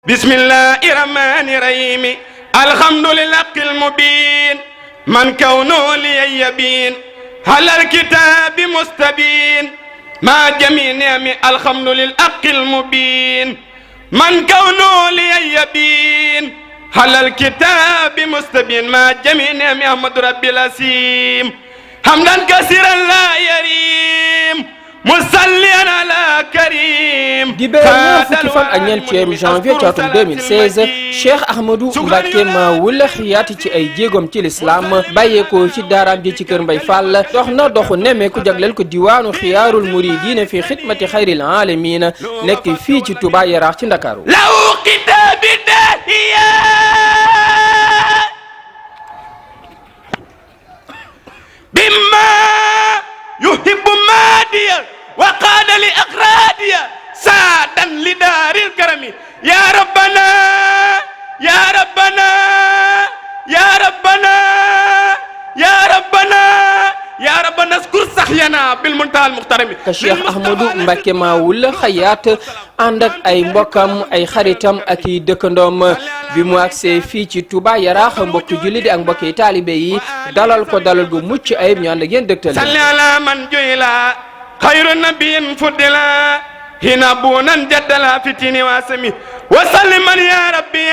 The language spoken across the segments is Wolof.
بسم الله الرحمن الرحيم الحمد لله المبين من كونه لي يبين على الكتاب مستبين مع جميع نعم الحمد لله المبين من كونه لي يبين على الكتاب مستبين مع جميع نعم أحمد ربي الأسيم حمدا كثيرا لا يريم musalliyan ala karim di beer fukki fan ak ñeent ci weeru janvier ci atum 2016 Cheikh Ahmadou Mbacké Mawoul xiyaati ci ay jéegoom ci lislaam bàyyeekoo ci daaraam ji ci kër Mbay Fall dox na doxu nemmeeku jagleel ko diwaanu xiyaarul muridiina fi xidmati xayril aalamiin nekk fii ci Touba Yaraax ci Ndakaaru law kitaabi dahiya bimma yuhibbu madiya وقال لأقراديا سادا لدار الكرم يا ربنا يا ربنا يا ربنا يا ربنا يا ربنا اذكر سخينا بالمنتهى المحترم Cheikh Ahmadou Mbacké Mawoul xayaat ànd ak ay mbokkam ay xaritam ak i dëkkandoom bi mu agsee fii ci Touba Yaraax mbokki julli di ak mbokki taalibe yi dalal ko dalal gu mucc ayib ñu ànd ak yéen dëgtal salli ala man joyla خير النبي فضلا هنا بونا جدلا في تيني واسمي وسلم يا ربي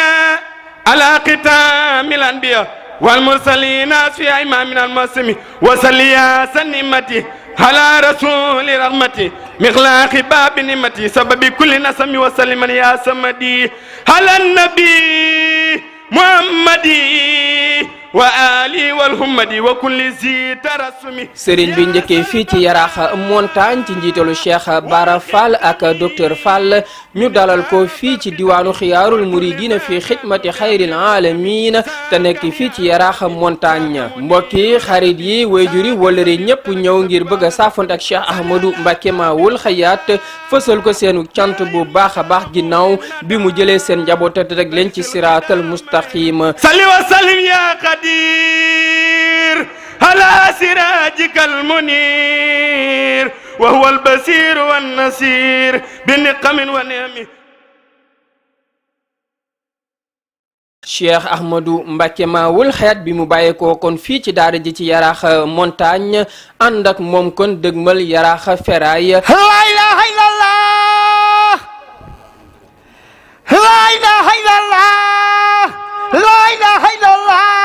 على ختام الانبياء والمرسلين في امام من المسلمين وسلي يا سنمتي على رسول رحمتي مغلاق باب نعمتي سبب كل نسم وسلم يا سمدي على النبي محمدي wa ali wal humadi wa kulli zi tarasumi sëriñ bi njëkkee fii ci Yaraax montagne ci njiitalu Cheikh Bara Fall ak docteur Fall ñu dalal ko fii ci diwaanu xiyaarul muridina fi xidmati xayril alamin te nekk fii ci Yaraax montagne mbokki xarit yi wayjuri wëllëre ñëpp ñëw ngir bëgg a saafante ak Cheikh Ahmadou Mbacké Mawoul xayaat fësal ko seenu cant bu baax a baax ginnaaw bi mu jëlee seen njaboot rek leen ci siraatal mustaqim salli wa sallim ya على سراجك المنير وهو البصير والنصير بنقم ونعم Cheikh Ahmadou Mbacké Mawoul xeet bi mu bàyyeekoo kon fii ci daara ji ci Yaraax montagne ànd ak moom kon dëgmal Yaraax Ferraille la ilaha illallah la ilaha illallah la ilaha illallah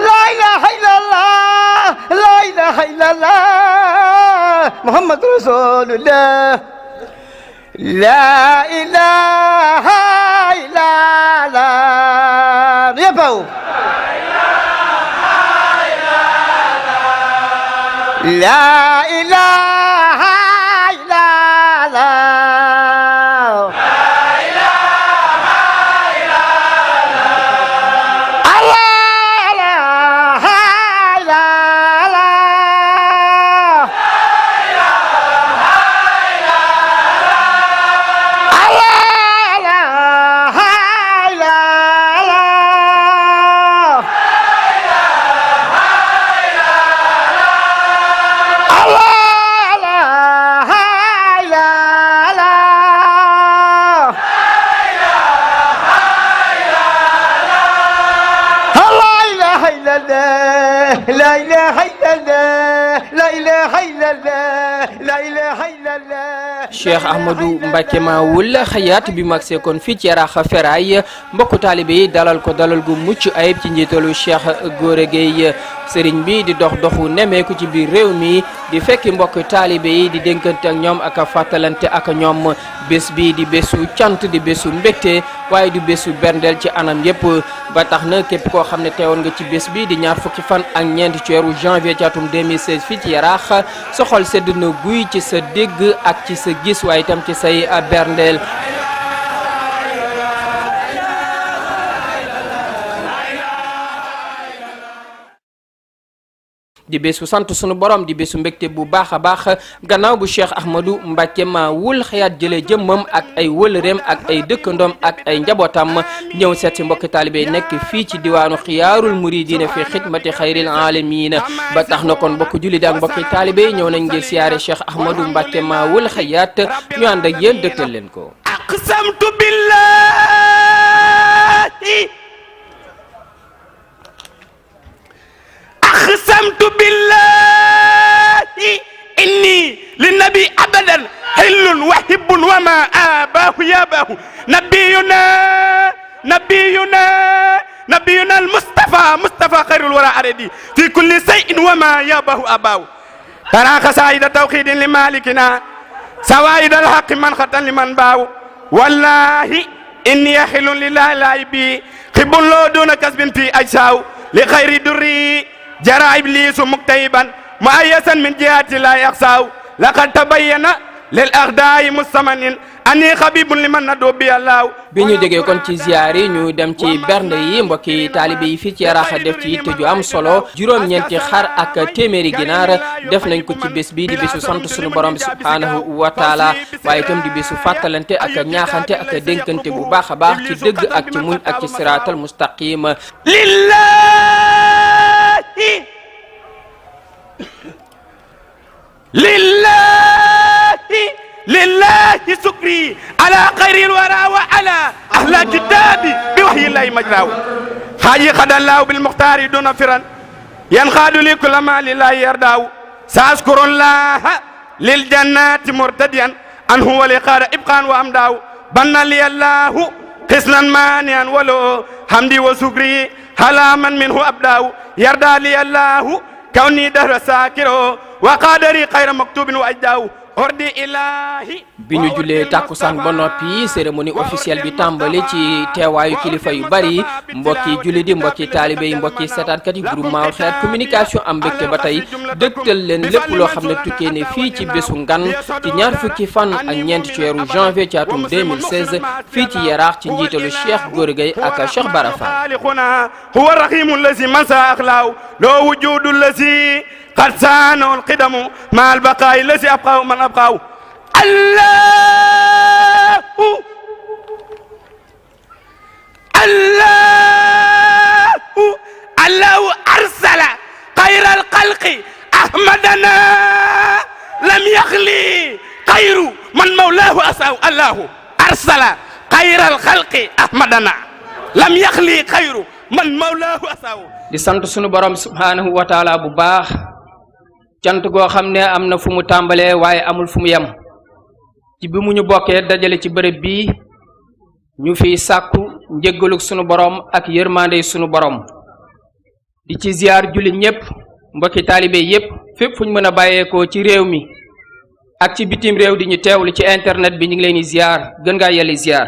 la ilaha illallah la ilaha illallah Muhammad Rasulullah la ilaha illallah yëppaw la ilaha illallah لا إله إلا الله لا إله إلا الله لا إله إلا الله Cheikh Ahmadou Mbacké Mawoul xayaat bi mag seekoon fii ci Yaraax Ferraille mbokku taalibe yi dalal ko dalal gu mucc ayib ci njiitalu Cheikh Gora Gueye sëriñ bi di dox doxu nemeeku ci biir réew mi di fekki mbokku taalibe yi di dénkante ak ñoom ak fàttalante ak ñoom bés bi di bésu cant di bésu mbégte waaye du bésu berndeel ci anam yépp ba tax na képp koo xam ne teewoon nga ci bés bi di ñaar fukki fan ak ñeent ci weeru janvier ci atum 2016 fii ci Yaraax sa xol sedd na guy ci sa dégg ak ci sa gis waaye itam ci say berndeel di bésu sant sunu borom di bésu mbégte bu baax a baax gannaaw bu Cheikh Ahmadou Mbacké Mawoul xayaat jëlee jëmmam ak ay wëlëreem ak ay dëkkandoom ak ay njabootam ñëw seet si mbokki taalibe nekk fii ci diwaanu xiyaarul muridina fi xidmati xayril alamin ba tax na kon mbokki jullit ak mbokki taalibe ñëw nañ ngir siyaare Cheikh Ahmadou Mbacké Mawoul xayaat ñu ànd ak yéen dëgtal leen ko. aqsamtu billah نبينا المصطفى خير الورى أردي في كل شيء وما يابه أباه ترى قصائد توحيد لمالكنا سوائد الحق من خطا لمن باو والله إني أخل لله لايبي خب له دون كسب في أجساو لخير دري جرى إبليس مكتئبا مؤيسا من جهة لا يخساو لقد تبين للأخداء مستمن ani xabibun liman na do bi Allah bi ñu jógee kon ci ziar yi ñu dem ci bernde yi mbokki taalibe yi fii ci Yaraax def ci yitte ju am solo juróom-ñeenti xar ak téeméeri ginaar def nañ ko ci bés bi di bésu sant sunu borom bi subhaanahu wa taala waaye itam di bésu fàttalante ak ñaaxante ak dénkante bu baax a baax ci dëgg ak ci muñ ak ci siraatal mustaqim lillahi sukri ala xayril wara wa ala ahla kitabi bi wahyi llahi majraw xaaji xadallahu bil muxtaari duna firan yan xaadu li kula ma lillahi yardaaw saaskurullaha lil jannati murtadiyan an huwa li qaada ibqaan wa amdaaw banna li allahu xisnan maanian walo hamdi wa sukri hala man minhu abdaaw yarda li allahu kawni dahra saakiro wa qaadari xayra maktubin wa ajdaaw bi ñu jullee tàkkusaan ba noppi cérémonie officielle bi tàmbali ci teewaayu kilifa yu bari mbokki julli di mbokki taalibe yi mbokki seetaankat yi groupement xeet communication am mbégte ba tey dëgtal leen lépp loo xam ne tukkee ne fii ci bésu ngan ci ñaar fukki fan ak ñeent ci weeru janvier ci atum 2016 fii ci Yaraax ci njiitalu Cheikh Gora Gueye ak Cheikh Bara Fall huwa rahimu lazi man sa akhlaaw loo wujudu lazi قد سانوا القدم مع البقاء الذي أبقاه من أبقاه الله أرسل خير الخلق أحمدنا لم يخلي خير من مولاه أساو الله أرسل خير الخلق أحمدنا لم يخلي خير من مولاه أساو di sant sunu borom subhanahu wa taala bu baax cant goo xam ne am na fu mu tàmbalee waaye amul fu mu yem ci bi mu ñu bokkee dajale ci bërëb bii ñu fiy sàkku njéggaluk sunu borom ak yërmandey sunu borom di ci ziar jullit ñépp mbokki taalibe yépp fépp fu ñu mën a bàyyeekoo ci réew mi ak ci bitim réew di ñu teewlu ci internet bi ñu ngi leen di ziar gën ngaa yelli ziar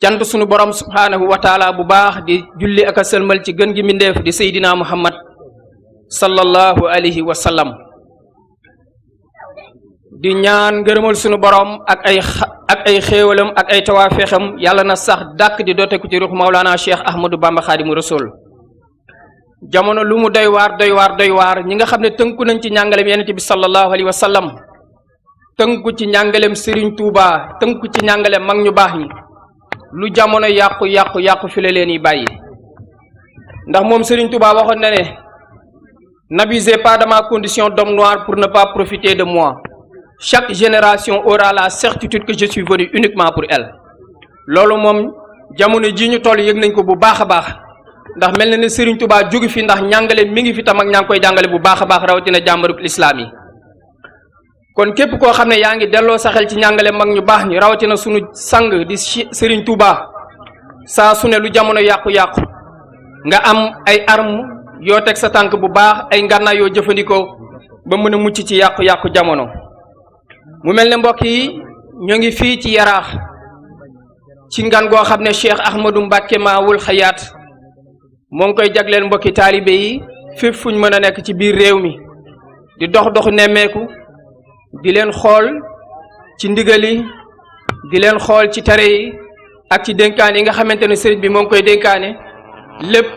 cant sunu borom subhanahu wa taala bu baax di julli ak a sëlmal ci gën gi mbindeef di Seydina Muhammad sallallahu alayhi wa sallam di ñaan ngërëmal sunu borom ak ay xéewalam ak ay tawaafeexam yàlla na sax dàkk di doote ko ci ruux Maulana Cheikh Ahmadou Bamba Khadimu Rasul jamono lu mu doy waar ñi nga xam ne tënku nañ ci njàngalem Yonent bi sallallahu alayhi wa sallam tënku ci njàngalem Serigne Touba tënku ci njàngalem mag ñu baax ñi lu jamono yàqu fi la leen yi bàyyi ndax moom Serigne Touba waxoon na ne n'abusez pas de ma condition d'homme noir pour ne pas profiter de moi. Chaque génération aura la certitude que je suis venu uniquement pour elle. loolu moom jamono ji ñu toll yëg nañ ko bu baax a baax ndax mel na ne Serigne Touba jóge fi ndax njàngale mi ngi fi tam ak ñaa ngi koy jàngale bu baax a baax rawatina jàmbaruk lislaam yi kon képp koo xam ne yaa ngi delloo sa xel ci njàngale mag ñu baax ñi rawatina sunu sang di Serigne Touba saa su ne lu jamono yàqu-yàqu nga am ay arme yoo teg sa tànk bu baax ay ngànnaay yoo jëfandikoo ba mën a mucc ci yàqu-yàqu jamono mu mel ne mbokk yi ñoo ngi fii ci Yaraax ci ngan goo xam ne Cheikh Ahmadou Mbacké Maawul Hayaat moo ngi koy jagleel mbokki taalibe yi fépp fuñ mën a nekk ci biir réew mi di dox nemmeeku di leen xool ci ndigali di leen xool ci tere yi ak ci dénkaane yi nga xamante ne sëriñ bi moo ngi koy dénkaane lépp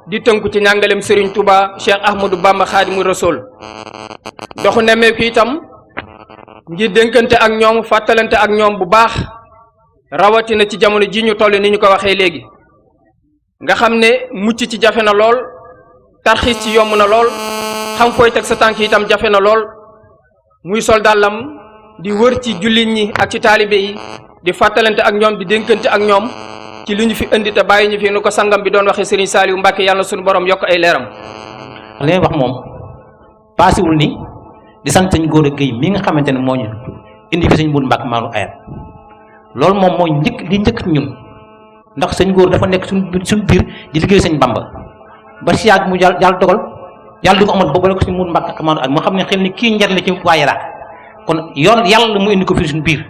di tënku ci njàngalem Serigne Touba Cheikh Ahmadou Bamba Khadimu Rasul doxu nemmeeku itam ngir dénkante ak ñoom fàttalante ak ñoom bu baax rawatina ci jamono ji ñu toll ni ñu ko waxee léegi nga xam ne mucc ci jafe na lool tarxiis ci yomb na lool xam fooy teg sa tànk itam jafe na lool muy sol dàllam di wër ci jullit ñi ak ci taalibe yi di fàttalante ak ñoom di dénkante ak ñoom ci li ñu fi indi te bàyyi ñu fi nu ko sangam bi doon waxee Serigne Saliou Mbacké yàlla na suñu borom yokk ay leeram. li may wax moom paasiwul ni di sant sëñ Gora Gueye mi nga xamante ne moo ñu indi fi sëñ Modou Mbacké Maawul Hayaat loolu moom mooy njëkk ñun ndax sëñ góor dafa nekk suñ biir di liggéey sëñ Bamba ba si yàgg mu yàlla dogal yàlla du ko amoon boobu la ko si muur Mbàkke Amaanu at moo xam ne xel ni kii njariñ la ci waa Yaraax kon yoon yàlla mu indi ko fii suñu biir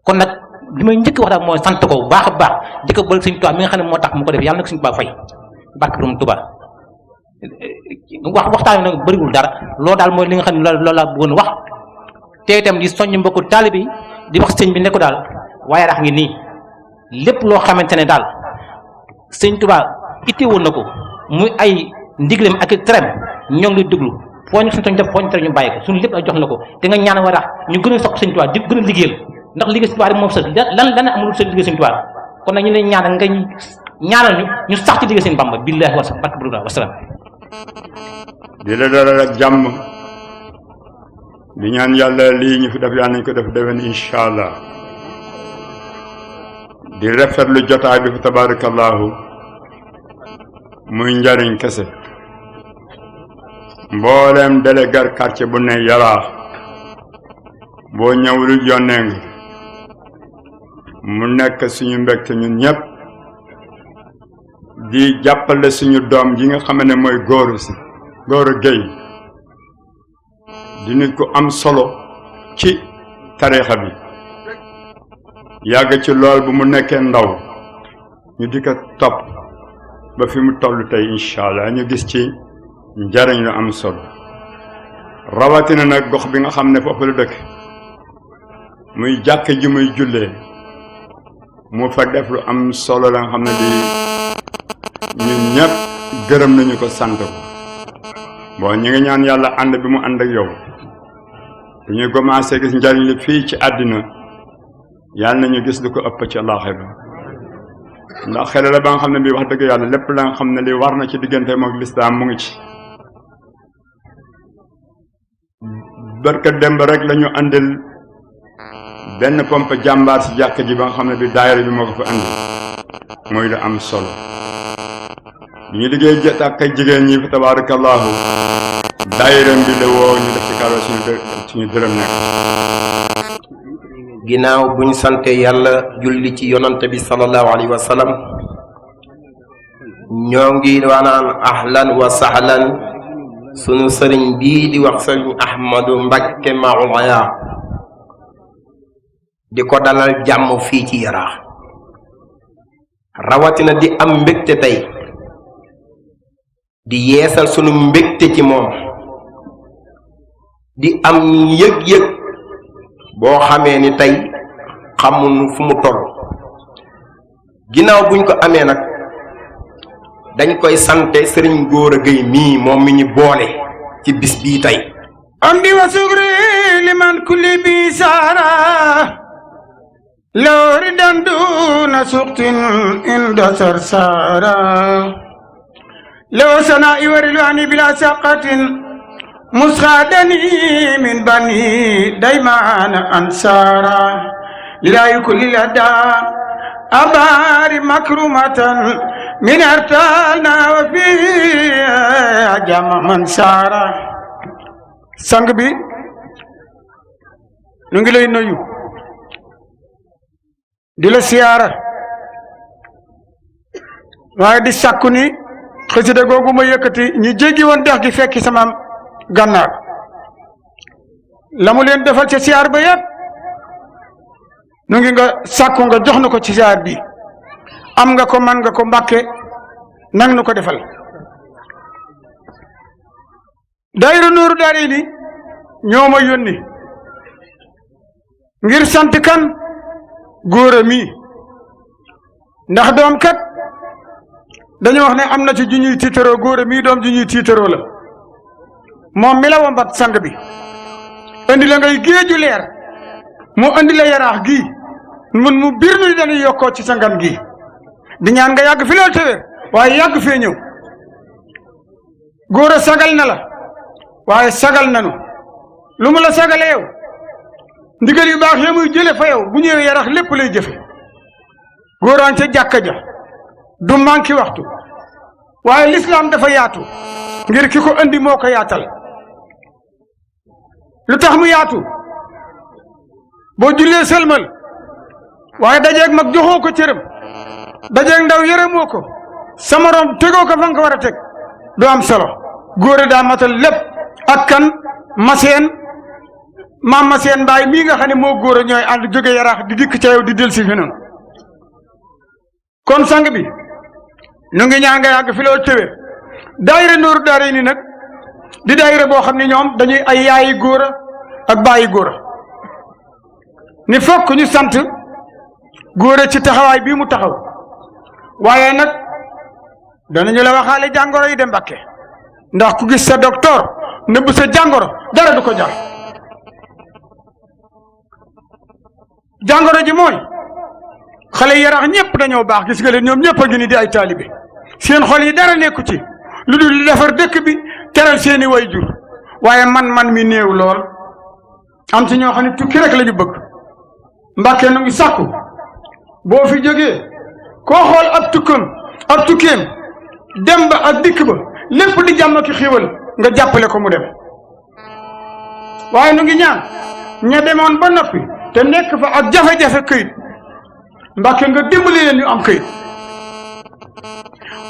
kon nag li may njëkk wax daal mooy sant ko bu baax a baax njëkk a bëgg sëñ Tuubaa mi nga xam ne moo tax mu ko def yàlla na ko sëñ Tuubaa fay barke borom Tuubaa waxtaan wi nag bëriwul dara loolu daal mooy li nga xam ne loolu laa bëggoon wax te itam di soññ mbokku taalibe yi di wax sëñ bi ne ko daal waa Yaraax ngi nii lépp loo xamante ne daal sëñ Tuubaa itte woon na ko muy ay ndiglem ak i trem ñoo ngi lay déglu foo ñu suñ def foo ñu tere ñu bàyyi ko suñu lépp ay jox na ko te nga ñaan Yaraax ñu gën a sopp sëñ Tuubaa di gën a liggéeyal ndax liggéey sëñ Tuubaa rek moom sax lan amul seen liggéey sëñ Tuubaa kon nag ñu leen ñaanal nga ñaanal ñu sax ci liggéey sëñ Bamba billaahi wa barke bu wasalaam di la dalal ak jàmm di ñaan yàlla lii ñu fi def yàlla nañ ko def déwén incha allah di rafetlu jotaay bi fi tabarakallahu muy njariñ kese mbooleem délégué quartier bu ne Yaraax boo ñëwul yónnee nga mu nekk suñu mbégte ñun ñëpp di jàppale suñu doom yi nga xam ne mooy Gora Gueye di nit ku am solo ci tariixa bi yàgg ci lool bu mu nekkee ndaw ñu di ko topp ba fi mu toll tey incha allah ñu gis ci njariñ lu am solo rawatina nag gox bi nga xam ne foofu la dëkk muy jàkk ji muy jullee mu fa def lu am solo la nga xam ne di ñun ñëpp gërëm nañu ko sant ko bon ñu ngi ñaan yàlla ànd bi mu ànd ak yow bu ñu commencé gis njariñ li fii ci àddina yàlla nañu gis lu ko ëpp ci àllaaxira ndax xel la ba nga xam ne bii wax dëgg yàlla lépp la nga xam ne li war na ci diggante moom lislaam mu ngi ci barka demb rek la ñu andil benn pompe jàmbaar si jàkk ji ba nga xam ne bi daayira bi moo ko fa andi mooy lu am solo ñu liggéey jët ak ay jigéen ñi fa tabarakallahu daayira bi la woo ñu def ci karo suñu dërëm nekk ginnaaw buñ sante yàlla julli ci yonante bi sallallahu alayhi wa sallam ñoo ngi wanaan ahlan wa sahlan sunu sëriñ bii di wax sëriñ Ahmadu Mbakke Maulaya di ko dalal jàmm fii ci Yaraax rawatina di am mbégte tey di yeesal sunu mbégte ci moom di am yëg-yëg boo xamee ni tey xamuñu fu mu toll ginnaaw buñ ko amee nag dañ koy sante sëriñ Gora Gueye mii moom mi ñu boole ci bis bii tey amdi wa sugri liman kulli bi sara lawri danduna suqtin inda sarsara law sana iwarilwani bila saqatin مسخادني من بني ديمان أنصارا لله كل لدى أبار مكرمة من أرتالنا وفي جمع منصارا sang bi nu ngi lay nuyu di la siyaara waaye di sàkku ni xasida googu ma yëkkati ñi jéggi woon dex gi fekki sama gànnaar la mu leen defal ci siyaar ba yépp nu ngi nga sàkku nga jox na ko ci siyaar bi am nga ko man nga ko Mbàkke nang nu ko defal daayira Nuuru Daarayni ñoo ma yónni ngir sant kan Gora mi ndax doom kat dañu wax ne am na ci ju ñuy tiitaroo Gora mi doom ju ñuy tiitaroo la moom mi la wambat sang bi andi la ngay géeju leer mu andi la Yaraax gii mun mu biir nu dañuy yokkoo ci sa ngan gii di ñaan nga yàgg fi loolu téwér waaye yàgg fee ñëw Gora sagal na la waaye sagal nanu lu mu la sagale yow ndigal yu baax ya muy jële fa yow bu ñëwee Yaraax lépp lay jëfe Goraan ca jàkka ja du manki waxtu waaye lislaam dafa yaatu ngir ki ko andi moo ko yaatal lu tax mu yaatu boo jullee sëlmal waaye dajeeg mag joxoo ko cëram dajeeg ndaw yërëmoo ko sa morom tegoo ko fa nga ko war a teg du am solo góor daa matal lépp ak kan maseen maam maseen mbaay mii nga xam ne moo góor a ñooy ànd jóge yaraax di dikk ca yow di del si fi noonu kon sang bi nu ngi ñaan nga yàgg fi loolu tëwee daayira Nooru Daarayni nag di daayira boo xam ne ñoom dañuy ay yaayi góor ak bàyyi góor ni fokk ñu sant góor ci taxawaay bii mu taxaw waaye nag danañu la waxaale jàngoro yi de Mbàkke ndax ku gis sa docteur nëbb sa jàngoro dara du ko jar jàngoro ji mooy xale yi Yaraax ñëpp dañoo baax gis nga leen ñoom ñëpp a ngi ni di ay taalibe seen xol yi dara nekku ci lu dul di defar dëkk bi teral seeni way jur waaye man mi néew lool am ci ñoo xam ne tukki rek la ñu bëgg Mbàkke nu ngi sàkku boo fi jógee koo xool ab tukkeem dem ba ak dikk ba lépp di jàmm ki xiiwal nga jàppale ko mu dem waaye nu ngi ñaan ña demoon ba noppi te nekk fa ak jafe-jafe këyit Mbàkke nga dimbali leen ñu am këyit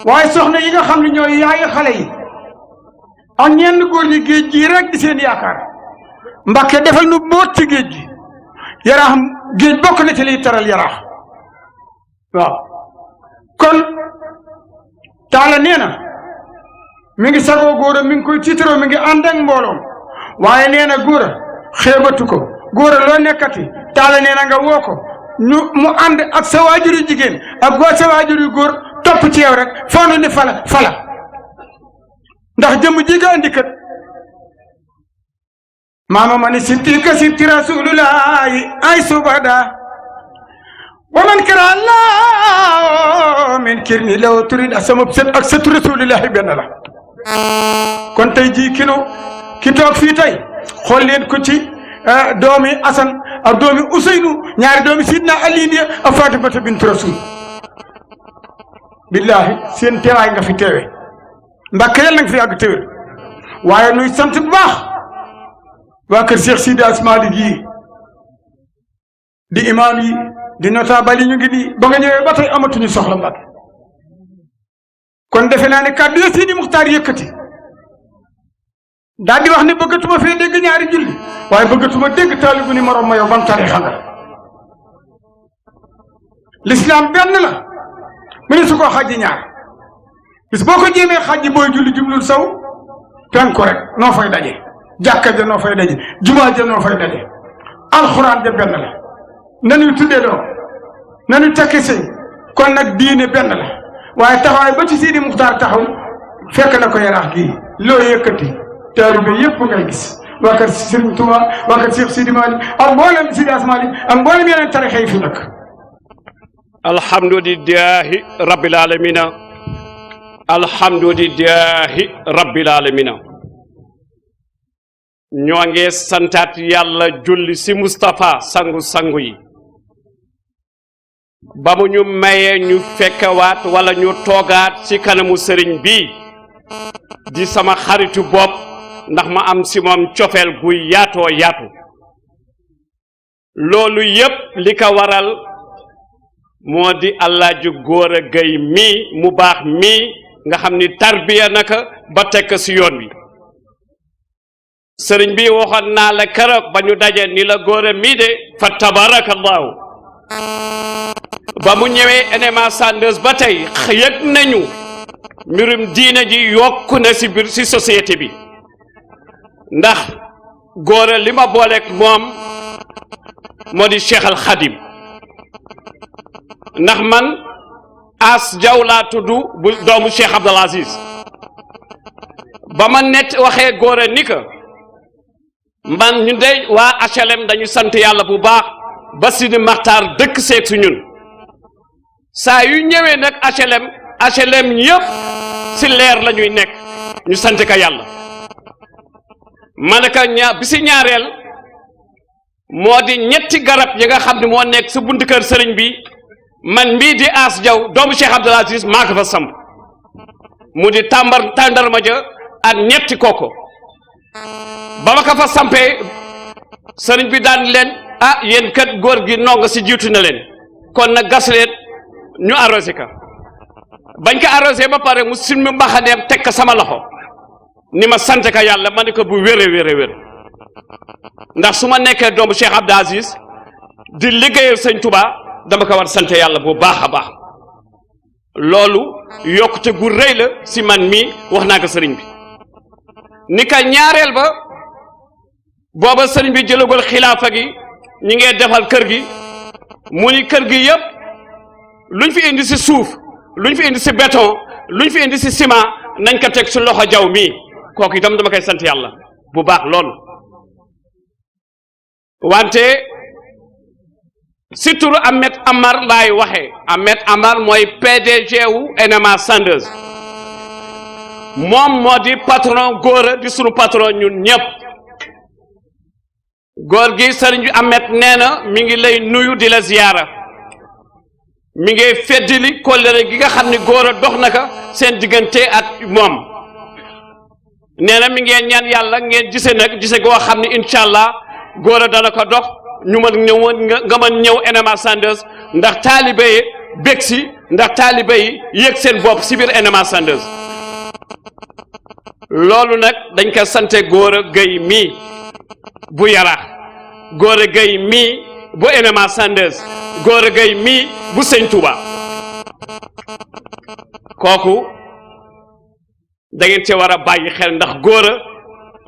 waaye soxna yi nga xam ne ñooy yaayi xale yi ak ñenn góor ñi géej gi rek di seen yaakaar Mbàkke defal nu boot ci géej gi Yaraax géej bokk na ci liy taral Yaraax waaw kon taala nee na mi ngi sagoo góor a mi ngi koy tiitaroo mi ngi ànd ak mbooloom waaye nee na góor a xeebatu ko góor a loo nekkati taala nee na nga woo ko mu ànd ak sa waajur yu jigéen ak sa waajur yu góor topp ci yow rek foonu ni fala ndax jëmm ji nga andi kat maama ma ni sintika sinti rasulullahi ay subada wa man kara allah min kirni law turid sama sët ak sëtu rasulullahi benn la kon tey jii ki toog fii tey xool leen ko ci doomi Asan ak doomi Useynu ñaari doomi Sidna Ali ak Fatimata bintu Rasul billahi seen teewaay nga fi teewe Mbàkke yal na nga fi yàgg teewe waaye nuy sant bu baax waa kër Cheikh Sidi Asmalik yi di imaam yi di notable yi ñu ngi nii ba nga ñëwee ba tey amatuñu soxla Mbàkke kon defe naa ne kàddu ya Sidi Muxtaar yëkkati daal di wax ne bëggatuma fee dégg ñaari julli waaye bëggatuma dégg taalibu ni morom ma yow ban tariixa nga l'islam benn la mu ne su ko xajji ñaar bis boo ko jéemee xajji booy julli jublul saw pen ko rek noo fay daje jàkka ja noo fay daje jumaa ja noo fay daje alxuraan ja benn la nañu tuddee doom nañu takki sëy kon nag diine benn la waaye taxawaay ba ci Sidi Muxtaar taxaw fekk na ko Yaraax gii loo yëkkati taalibe yëpp ngay gis waa kër Sëriñ Tuuba waa kër Cheikh Sidi Malick ak mboolem Sidi Asmalik ak mboolem yeneen tarixa yi fi nag alhamdulillahi rabbil alamina alhamdulillahi rabbil alamina ñoo ngi santaat yàlla julli si Mustapha sangu yi ba mu ñu mayee ñu fekkewaat wala ñu toogaat ci kanamu sëriñ bi di sama xaritu bopp ndax ma am si moom cofeel gu yaatoo yaatu loolu yépp li ko waral moo di Alaaji Góora Gay mii mu baax mii nga xam ni tarbiya naka ba tekk si yoon wi sëriñ bi waxoon naa la keroog ba ñu daje ni la góora mii de fa tabarakallahu ba mu ñëwee NMA Sandeuse ba tey yëg nañu mbirum diine ji yokku na si biir si société bi ndax góora li ma booleeg moom moo di Cheikh Al Khadim ndax man As Jaw laa tudd bu doomu Cheikh Abdul Aziz ba ma net waxee góora ni ka man ñu dey waa HLM dañu sant yàlla bu baax ba Sidi Maxtaar dëkk seeg su ñun saa yu ñëwee nag HLM yëpp si leer la ñuy nekk ñu sant ka yàlla ma ne ka bi si ñaareel moo di ñetti garab yi nga xam ne moo nekk si buntu kër sëriñ bi man mbii di As Jaw doomu Cheikh Abdul Aziz maa ko fa samp mu di tàndarma ja ak ñetti koko ba ma ko fa sampee sëriñ bi daan leen yéen kat góor gi nonga si jiitu na leen kon nag gas leen ñu arrosé ka bañ ko arrosé ba pare mu simmi mbaxaneem teg ko sama loxo ni ma sant ka yàlla ma ne ko bu wér ndax su ma nekkee doomu Cheikh Abdou Aziz di liggéeyal sëñ Touba dama ko war sant yàlla bu baax a baax loolu yokkute gu rëy la si man mii wax naa ko sëriñ bi ni ka ñaareel ba booba sëriñ bi jëlagul xilaafa gi ñi ngee defal kër gi mu ni kër gi yëpp luñ fi indi si suuf luñ fi indi si béton luñ fi indi si ciment nañ ko teg si loxo jaw mii kooku itam dama koy sant yàlla bu baax loolu wante si turu Ahmed Amar laay waxee Ahmed Amar mooy PDG wu NMA Sandeuse moom moo di patron góor di sunu patron ñun ñëpp góor gi sëriñ bi Ahmed nee na mi ngi lay nuyu di la ziyaara mi ngi feddili kóllëre gi nga xam ne góor a dox na ka seen diggante ak moom nee na mi ngeen ñaan yàlla ngeen gise nag gise goo xam ne incha allah góor a dana ko dox ñu mën ñëw nga mën ñëw NMA Sandeuse ndax taalibe yi bég si ndax taalibe yi yëg seen bopp si biir NMA Sandeuse loolu nag dañ ko sante góor a gay mii bu Yaraax góor a gay mii bu NMA Sandeuse góor a gay mii bu Sëñ Touba kooku da ngeen ci war a bàyyi xel ndax góor a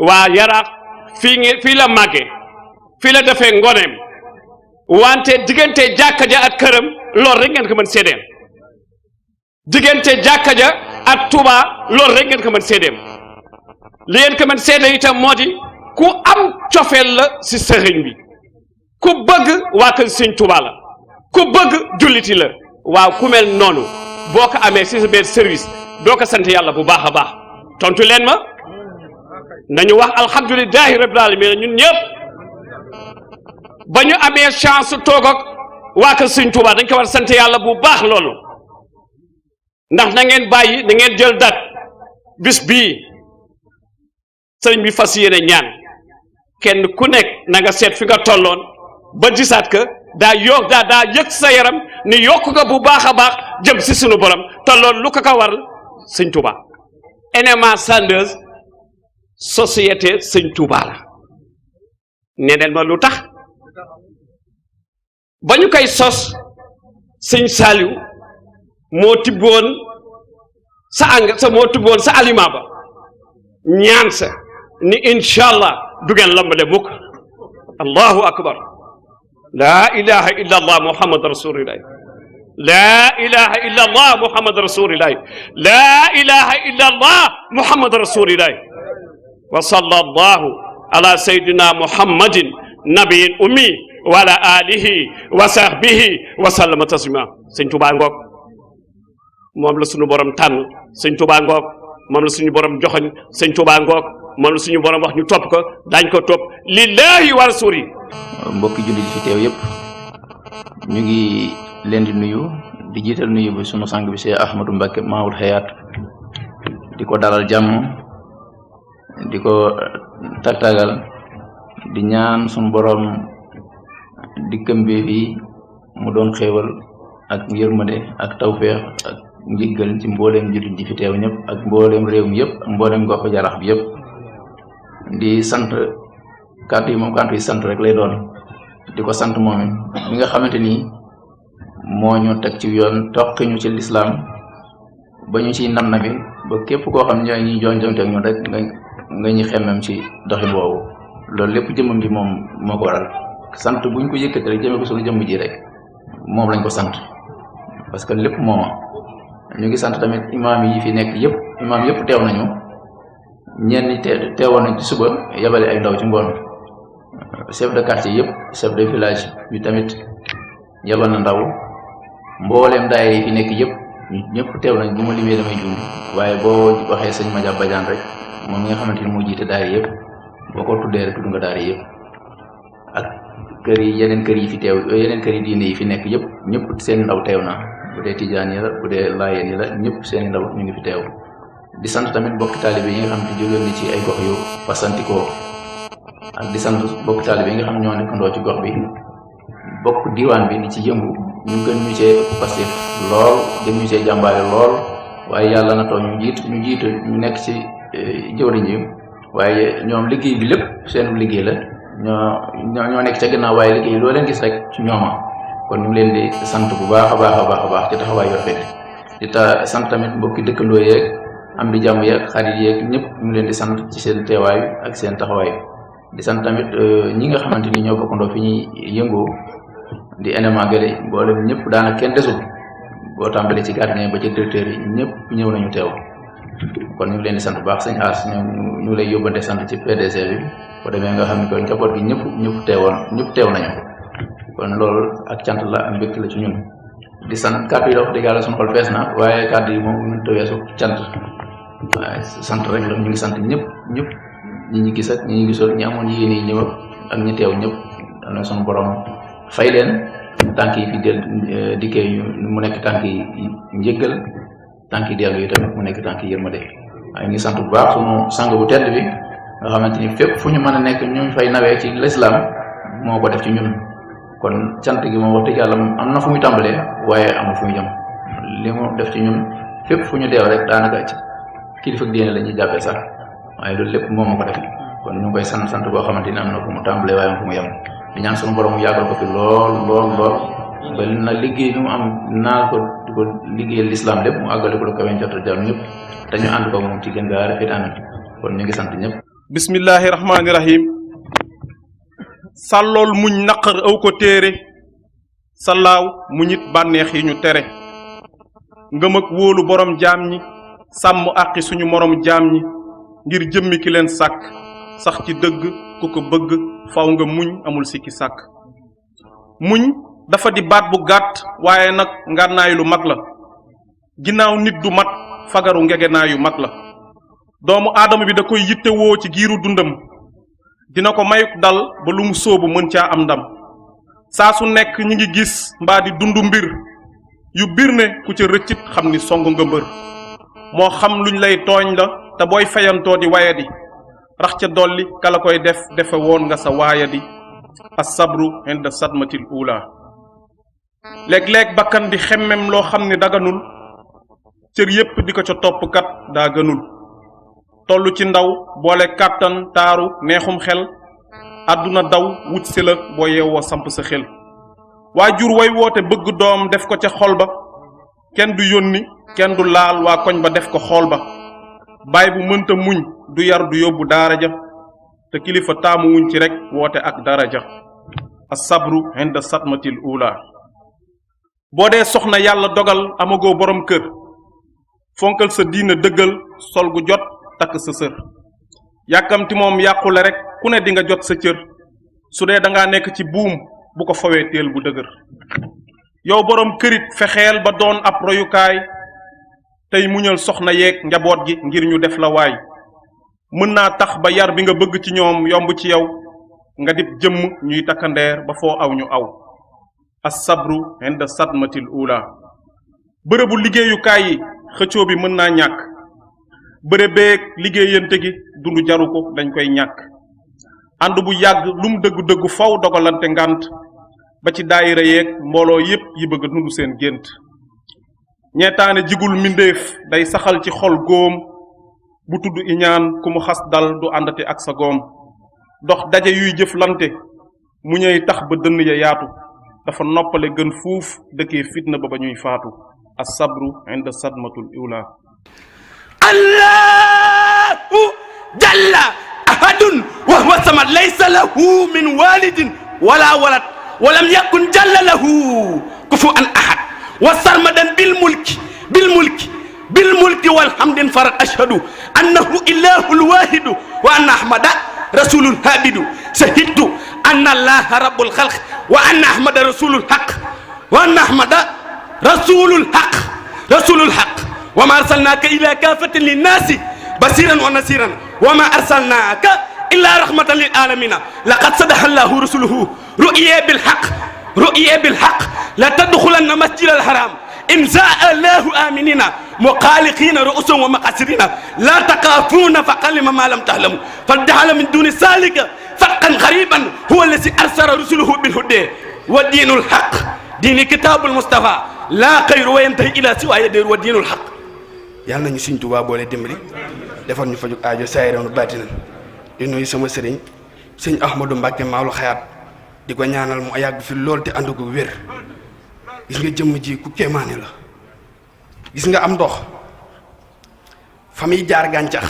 waa Yaraax fii la màggee fii la defee ngoneem wante diggante jàkka ja ak këram loolu rek ngeen ko mën séedeem diggante jàkka ja ak Touba loolu rek ngeen ko mën séedeem li ngeen ko mën séede itam moo di ku am cofeel la si sëriñ bi ku bëgg waa kër Sëñ Touba la ku bëgg julliti la waaw ku mel noonu boo ko amee si sa biir service doo ko sant yàlla bu baax a baax tontu leen ma nañu wax alhamdulilahi rabbil alamin ñun ñëpp ba ñu amee chance toog ak waa kër Sëñ Touba dañ ko war sant yàlla bu baax loolu ndax na ngeen bàyyi na ngeen jël date bis bii sëriñ bi fas yéene ñaan kenn ku nekk na nga seet fi nga tolloon ba gisaat que daa yëg sa yaram ni yokk nga bu baax a baax jëm si sunu borom te loolu lu ko waral Sëñ Touba NMA Sandeuse société Sëñ Touba la neneen ma lu tax ba ñu koy sos Sëñ Saliou moo tibboon sa aliment ba ñaan sa ni incha allah du ngeen lambale mukk allahu akbar laa ilaha illa allah muhammad rasulillah laa ilaha illa allah muhammad rasulillah laa ilaha illa allah muhammad rasulillah wa sallallahu ala sayyidina muhammadin nabiyin ummi wa ala alihi wa sahbihi wa sallama taslima Sëñ Touba ngoog moom la suñu borom tànn Sëñ Touba ngoog moom la suñu borom joxoñ Sëñ Touba ngoog moom la suñu borom wax ñu topp ko daañ ko topp lillahi wa rasuli. mbokki jullit fi teew yëpp ñu ngi leen di nuyu di jiital nuyu bi sunu sang bi Cheikh Ahmadou Mbacké Maoul Hayaat di ko dalal jàmm di ko tagtagal di ñaan sunu borom dikkam bi fii mu doon xéewal ak yërmande ak tawféex ak njiggal ci mbooleem jullit ji fi teew ñëpp ak mbooleem réew mi yëpp ak mbooleem goxu Jaraaf bi yëpp di sant kàddu yi moom kàddu yi sant rek lay doon di ko sant moom mi nga xamante ni moo ñu teg ci yoon toqi ñu ci lislaam ba ñu ciy nam na bi ba képp koo xam ne ñuy jonjonte ak ñun rek nga ñu xemmem ci doxin woowu loolu lépp jëmmam ji moom moo ko waral sant buñ ko yëkkati rek jëmee ko suñu jëmm ji rek moom lañ ko sant parce que lépp mooma ñu ngi sant tamit imaam yi fi nekk yëpp imaam yëpp teew nañu ñenn ñi teewoon nañ ci suba yabale ay ndaw ci ngoon chef de quartier yëpp chef de village bi tamit yabal na ndaw mbooleem daayira yi fi nekk yëpp ñëpp teew nañ bu ma limee damay juum waaye boo waxee sëñ Madiab Badiane rek moom mi nga xamante ni moo jiite daayira yëpp boo ko tuddee rek tudd nga daayira yëpp ak kër yi yeneen kër yi fi teew yeneen kër yi diine yi fi nekk yëpp ñëpp seen ndaw teew na bu dee tijaan yi la bu dee laayeen yi la ñëpp seen ndaw ñu ngi fi teew di sant tamit bokki taalibe yi nga xam ne jógeen ni ci ay gox yu fasantikoo ak di sant bokki taalibe yi nga xam ñoo nekkandoo ci gox bi bokk diwaan bi ni ci yëngu ñu gën ñu cee passif lool gën ñu cee jàmbaare lool waaye yàlla na too ñu jiitu ñu nekk ci jëwriñ yi waaye ñoom liggéey bi lépp seen liggéey la ñoo nekk ca gannaaw waaye liggéey loo leen gis rek ci ñooma kon ñu ngi leen di sant bu baax a baax a baax a baax ci taxawaay yu rafet di sant tamit mbokki dëkkandoo yeeg am di jàmm yeeg xarit yeeg ñëpp ñu ngi leen di sant ci seen teewaay ak seen taxawaay di sant tamit ñi nga xamante ni ñoo bokkandoo fi ñuy yëngoo di NMA Gale mboolem ñëpp daanaka kenn desul boo tàmbalee ci gardien ba ci directeur yi ñëpp ñëw nañu teew kon ñu ngi leen di sant bu baax sëñ As ñu lay yóbbante sant ci PDG bi boo demee nga xam ne kon njaboot gi ñëpp teew nañu kon loolu ak cant la ak mbégte la ci ñun di sant kàddu yi wax dëgg yàlla suñu xol fees na waaye kàddu yi moom ñu tëweesu cant waaye sant rek la ñu ngi sant ñi ñu gis ak ñi ñu gisul ñi amoon yéen yi ñëw ak ñi teew ñëpp am na suñu borom fay leen tànk yi fi dikkee mu nekk tànk yi njëggal tànk yi dellu yi tamit mu nekk tànk yi yërmande waaye ngi sant bu baax sunu sang bu tedd bi nga xamante ni fépp fu ñu mën a nekk ñu fay nawee ci l'islam moo ko def ci ñun kon cant gi moom wax dëgg yàlla am na fu muy tàmbalee waaye amul fu muy jëm li mu def ci ñun fépp fu ñu deew rek daanaka ci kilifa diine la ñuy jàppee sax waaye loolu lépp moom moo ko def kon ñu ngi koy sant boo xamante ni am na fu mu tàmbalee waaye am fu mu yem di ñaan sunu borom mu yàggal ko fi lool ba na liggéey bi mu am naa ko di ko liggéeyal l'islam lépp mu àggale ko lu kawe jotal jàmm ñëpp te ñu ànd ko moom ci gën gaa rafet amin kon ñu ngi sant ñëpp. bismillahi rahmaani rahim. sàllool muñ naqar aw ko téere sallaaw muñit bànneex yi ñu tere ngëm ak wóolu borom jaam ñi sàmm àqi suñu morom jaam ñi ngir jëmmi ki leen sàkk sax ci dëgg ku ko bëgg faw nga muñ amul sikki sàkk muñ dafa di baat bu gàtt waaye nag ngànnaay lu mag la ginnaaw nit du mat fagaru ngegenaay yu mag la doomu aadama bi da koy yittewoo ci giiru dundam dina ko mayuk dal ba lu mu sóobu mën caa am ndam saa su nekk ñi ngi gis mbaa di dundu mbir yu bir ne ku ca rëccit xam ni song nga mbër moo xam luñ lay tooñ la te booy fayantoo di wayadi rax ca dolli kala koy defe woon nga sa waayadi as-sabru inda sadmatil ula léeg-léeg bakkan di xemmem loo xam ni daganul cër yépp di ko ca toppkat daa gënul tollu ci ndaw boole kàttan taaru neexum xel àdduna daw wut si la boo yeewoo samp sa xel waajur way woote bëgg doom def ko ca xol ba kenn du yónni kenn du laal waa koñ ba def ko xool ba baay bu mënta muñ du yar du yóbbu daara ja te kilifa taamu wuñ ci rek woote ak daraja as-sabru inda satmatil ula boo dee soxna yàlla dogal amagoo borom kër fonkal sa diina dëggal sol gu jot takk sa sër yàkkamti moom yàqule rek ku ne di nga jot sa cër su dee dangaa nekk ci buum bu ko fawee téel bu dëgër yow borom kërit fexeel ba doon ab royukaay tey muñal soxna yeeg njaboot gi ngir ñu def la waay mën naa tax ba yar bi nga bëgg ci ñoom yomb ci yow nga dib jëmm ñuy takkandeer ba foo aw ñu aw as-sabru inda sadmatil ula bërëbu liggéeyukaay yi xëccoo bi mën naa ñàkk bëre beeg liggéeyante gi dundu jaru ko dañ koy ñàkk ànd bu yàgg lum dëggu-dëggu faw dogalante ngànt ba ci daayira yeeg mbooloo yépp yi bëgg a dund seen gént ñeetaane jigul mbindéef day saxal ci xol góom bu tudd iñaan ku mu xas dal du àndati ak sa góom dox daje yuy jëflante mu ñëy tax ba dënn ya yaatu dafa noppale gën fuuf dëkkee fitna ba ñuy faatu as-sabru inda sadmatul ula allahu jalla ahadun wa huwa samad laysa lahu min walidin wala walad walam yakun jalla lahu kufuwan ahad wa sarmadan bil mulki walhamdin farad ashhadu annahu ilahul wahidu wa anna ahmada rasulul habidu shahidtu anna allaha rabbul khalq wa anna ahmada rasulul haq wa anna ahmada rasulul haq wa ma arsalnaka illa kafatan linnasi basiran wa nasiran wa ma arsalnaka illa rahmatan lil alamina laqad sadaqa allahu rasuluhu ru'ya bil haqq la tadkhulanna masjid al haram in za'a allahu aminina muqaliqina ru'usan wa maqasirina la taqafuna faqalima ma lam ta'lamu faj'ala min duni salika faqan qariban huwa alladhi arsala rusuluhu bil huda wa dinul haqq diini kitaabul Mustafa laa xayru wa yantahi ila si waaye déer wa diinul xaq yàlla nañu Sëñ Tuubaa boole dimbali defal ñu fajug aajo saayiran baatinan di nuyu sama sëriñ sëñ Ahmadou Mbacke Maoul Hayaat di ko ñaanal mu yàgg fi lool te ànd ko wér gis nga jëmm ji ku kéemaane la gis nga am ndox fa muy jaar gàncax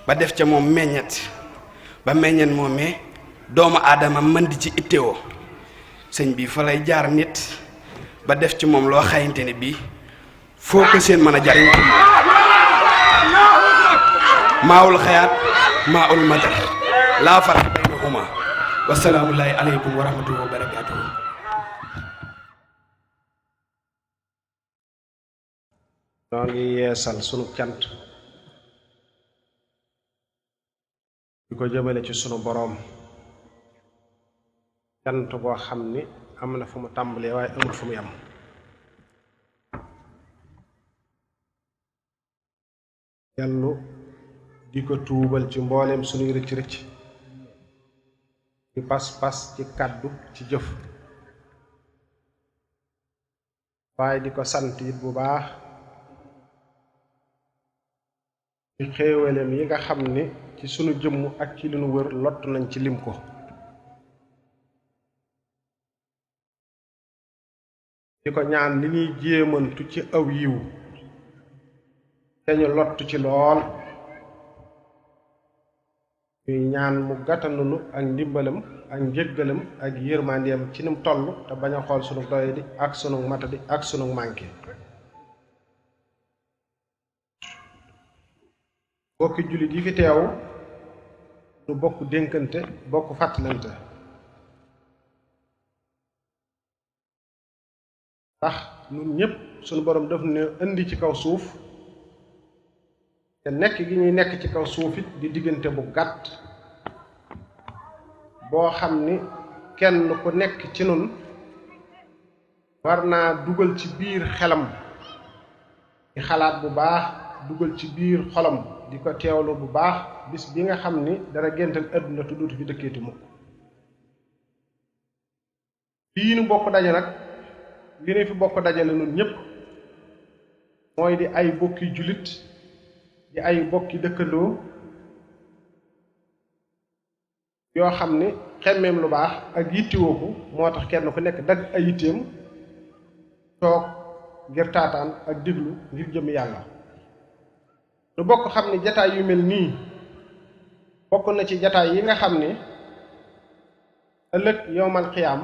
ba def ca moom meññet ba meññet moomee doomu aadama mën di ci ittewoo sëñ bi fa lay jaar nit ba def ci moom loo xayante ne bii foo ko seen mën a jariñ Maoul Hayaat Maoul Madar laa farqa baynahuma wasalaamullahi aleykum wa rahmatullahi wa barakatuhu noo ngi yeesal sunu cant di ko jëmale ci sunu boroom cant boo xam ni am na fu mu tàmbalee waaye amul fu mu yam yàllu di ko tuubal ci mbooleem sunuy rëcc rëcc ci pas-pas ci kàddu ci jëf waaye di ko sant it bu baax ci xéewalem yi nga xam ni ci sunu jëmm ak ci li nu wër lott nañ ci lim ko di ko ñaan li ñuy jéemantu ci aw yiw te ñu lott ci lool ñuy ñaan mu gàttanunu ak ndimbalam ak njëggalam ak yërmandeem ci nim toll te bañ a xool sunu doyadi ak sunu matadi ak sunu manqué bokki jullit yi fi teew nu bokk dénkante bokk fàttalante ndax ñun ñépp sunu borom daf ne indi ci kaw suuf te nekk gi ñuy nekk ci kaw suuf it di diggante bu gàtt boo xam ni kenn ku nekk ci nun war naa dugal ci biir xelam di xalaat bu baax dugal ci biir xolam di ko teewlu bu baax bis bi nga xam ni dara géntal àdduna te dootu fi dëkkeeti mukk fii nu bokk daje nag li ne fi bokk dajale nun ñépp mooy di ay bokki jullit di ay bokki dëkkandoo yoo xam ni xemmeem lu baax ak yittiwoo ko moo tax kenn ku nekk dagg ay yitteem toog ngir taataan ak déglu ngir jëm yàlla lu bokk xam ni jataay yu mel nii bokk na ci jataay yi nga xam ni ëllëg yowmal xiyaam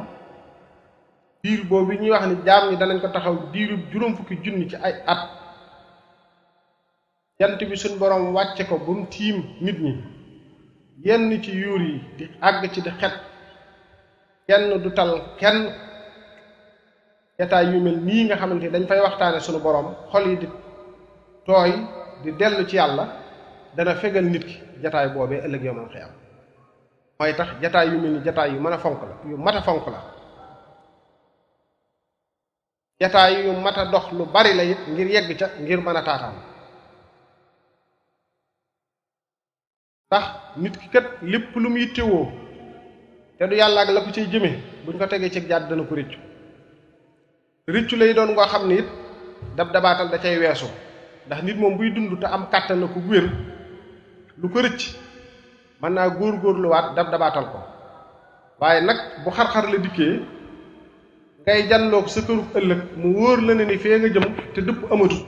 diir boobu ñuy wax ni jaam ñi danañ ko taxaw diirub juróom fukki junni ci ay at jant bi suñ boroom wàcce ko bu mu tiim nit ñi yenn ci yuur yi di àgg ci di xet kenn du tal kenn jataay yu mel nii nga xamante ni dañ fay waxtaane suñu boroom xol yi di tooy di dellu ci yàlla dana fegal nit ki jataay boobee ëllëg yowmal xiyaam mooy tax jataay yu mel ni jataay yu mën a fonk la yu mat a fonk la jataay yu mat a dox lu bari la it ngir yegg ca ngir mën a taataan ndax nit ki kat lépp lu mu yittewoo te du yàlla ak la ko ciy jëme buñ ko tegee ci jàdd dana ko rëccu rëccu lay doon ngoo xam ne it dab dabaatal da cay weesu ndax nit moom buy dund te am kàttan na ko wér lu ko rëcc mën naa góor-góorluwaat dab dabaatal ko waaye nag bu xar-xar la dikkee ngay janloog sa këru ëllëg mu wóor la ne ni fee nga jëm te dëpp amatut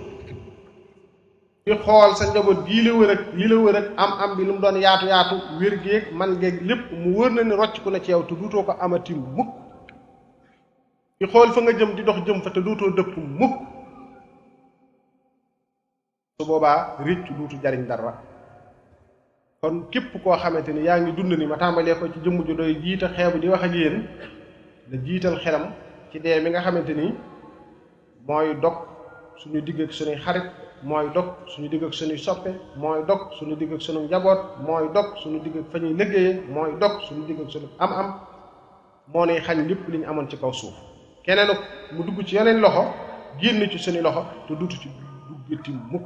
di xool sa njaboot gii la wër ak lii la wër ak am bi lu mu doon yaatu yaatu wér géeg man géeg lépp mu wóor na ni rocc ku ne ci yow te duutoo ko amati mukk di xool fa nga jëm di dox jëm fa te duutoo dëpp mukk su boobaa réccu duutu jariñ dara kon képp koo xamante ni yaa ngi dund ni ma tàmbalee ko ci jëmm ju doy jiita xeebu di wax ak yéen la jiital xelam ci dee mi nga xamante ni mooy dog suñu digg ak suñuy xarit mooy dog suñu digg ak suñuy soppe mooy dog suñu digg ak suñu njaboot mooy dog suñu digg ak fa ñuy liggéeyee mooy dog suñu digg ak suñu am-am moo nuy xañ lépp li ñu amoon ci kaw suuf keneen mu dugg ci yeneen loxo génn ci suñu loxo te duutu ci duggati mukk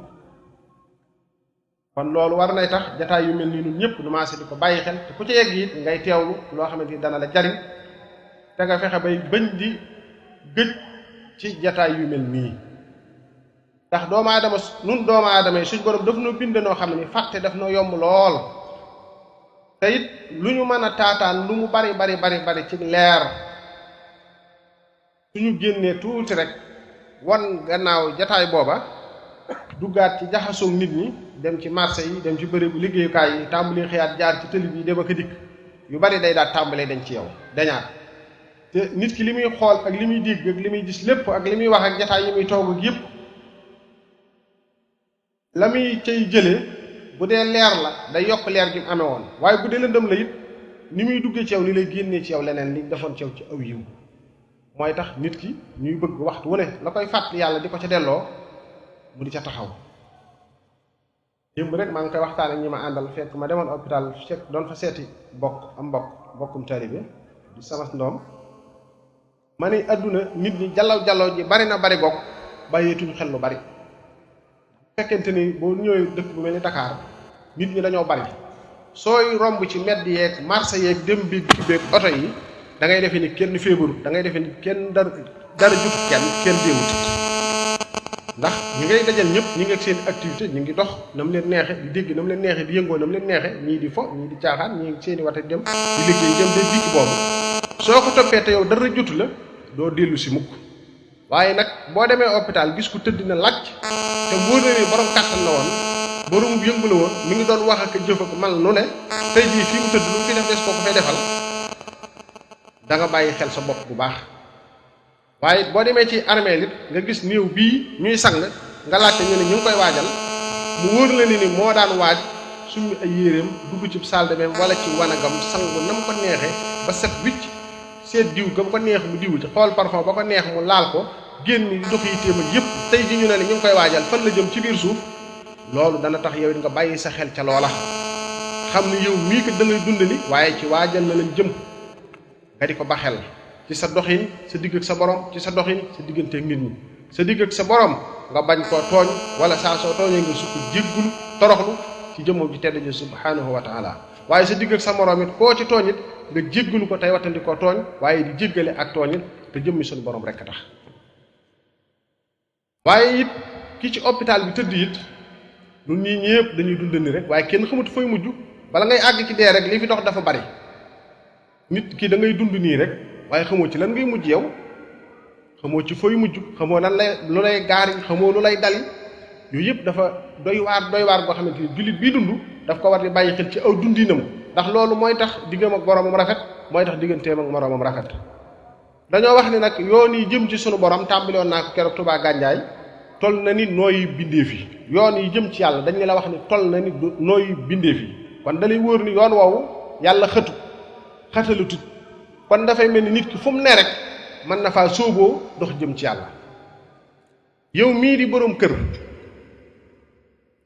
kon loolu war nay tax jataay yu mel nii ñun ñëpp nu maase di ko bàyyi xel te ku ci yegg it ngay teewlu loo xamante ni dana la jariñ te nga fexe bay bañ di gëj ci jataay yu mel nii ndax doomu aadama nun doomu aadama yi suñ borom daf noo bind noo xam ne fàtte daf noo yomb lool te it lu ñu mën a taataan lu mu bari ci leer suñu génnee tuuti rek wan gannaaw jataay booba duggaat ci jaxasoog nit ñi dem ci marché yi dem ci bërëbu liggéeyukaay yi tàmbali xëyaat jaar ci tëli bi dem ak dikk yu bari day daal tàmbalee dañ ci yow dañaat te nit ki li muy xool ak li muy dégg ak li muy gis lépp ak li muy wax ak jataay yi muy toog ak yépp la muy cay jëlee bu dee leer la day yokk leer gi mu amee woon waaye bu dee lëndëm la it ni muy duggee ci yow ni lay génnee ci yow leneen li defoon ci yow ci aw yiw mooy tax nit ki ñuy bëgg waxtu wu ne la koy fàttali yàlla di ko ca delloo mu di ca taxaw démb rek maa ngi koy waxtaan ak ñi ma àndal fekk ma demoon hôpital fekk doon fa seeti bokkum taalibe di sama ndoom ma ne adduna nit ñi jallaw ji bari na bari goog bàyyeetuñu xel lu bari fekkente ni boo ñëwee dëkk bu mel ni Dakar nit ñi dañoo bari sooy romb ci mbedd yeeg marché yeeg dem bi ci beeg oto yi da ngay defee ni kenn feebarut da ngay defee ni kenn dara jutut kenn déewut ndax ñi ngay dajal ñëpp ñi ngi ak seen activité ñi ngi dox na mu leen neexe di dégg na mu leen neexe di yëngoo na mu leen neexe ñii di fo ñii di caaxaan ñii seeni wate dem di liggéey dem de dikk boobu soo ko toppee te yow dara jutu la doo dellu si mukk waaye nag boo demee hôpital gis ku tëdd na làcc te wóor na ni borom kàttan la woon borom yëngu la woon mi ngi doon wax ak jëf ak mal nu ne tey jii fii mu tëdd lu fi def des ko fay defal da nga bàyyi xel sa bopp bu baax waaye boo demee ci armée it nga gis néew bii ñuy sang nga laajte ñu ne ñu ngi koy waajal mu wóor la ni moo daan waaj summi ay yéreem dugg ci salle de bain wala ci wanagam sangu na mu ko neexee ba set wicc seet diw ga mu ko neex mu diw ci xool parfum ba ko neex mu laal ko génn di dox yi téem ak yépp tey ji ñu ne ñu ngi koy waajal fan la jëm ci biir suuf loolu dana tax yow it nga bàyyi sa xel ca loola xam ne yow mii ko da ngay dundali waaye ci waajal na lañ jëm nga di ko ba xel ci sa doxin sa digg ak sa borom ci sa doxin sa diggante ak nit ñi sa digg ak sa borom nga bañ koo tooñ wala saa soo tooñee nga sukk jéggulu toroxlu ci jëmmam ji tedd ji subhanahu wa taala waaye sa digg ak sa morom it koo ci tooñ it nga jéggalu ko tey wattandi koo tooñ waaye di jéggale ak tooñ it te jëmmi suñu borom rekk tax waaye it ki ci hôpital bi tëdd it ñun ñii ñëpp dañuy dund ni rek waaye kenn xamut fooy mujj bala ngay àgg ci dee rek li fi dox dafa bari nit ki da ngay dund nii rek waaye xamoo ci lan ngay mujj yow xamoo ci fooy mujj xamoo lan lay lu lay gaari xamoo lu lay dali yooyu yëpp dafa doy waar boo xamante ni jullit bii dund daf ko war di bàyyi xel ci aw dundinam ndax loolu mooy tax diggam ak boromam rafet mooy tax digganteem ak moroomam rafet dañoo wax ni nag yoon yi jëm ci sunu borom tàmbali woon naa ko keroog Touba Gandiaye toll na ni nooyi bindeef yi yoon yi jëm ci yàlla dañ la wax ni toll na ni nooyi bindeef yi kon da lay wóor ni yoon woowu yàlla xatalatut kon dafay mel ni nit ki fu mu ne rek mën na faa sóoboo dox jëm ci yàlla yow mii di boroom kër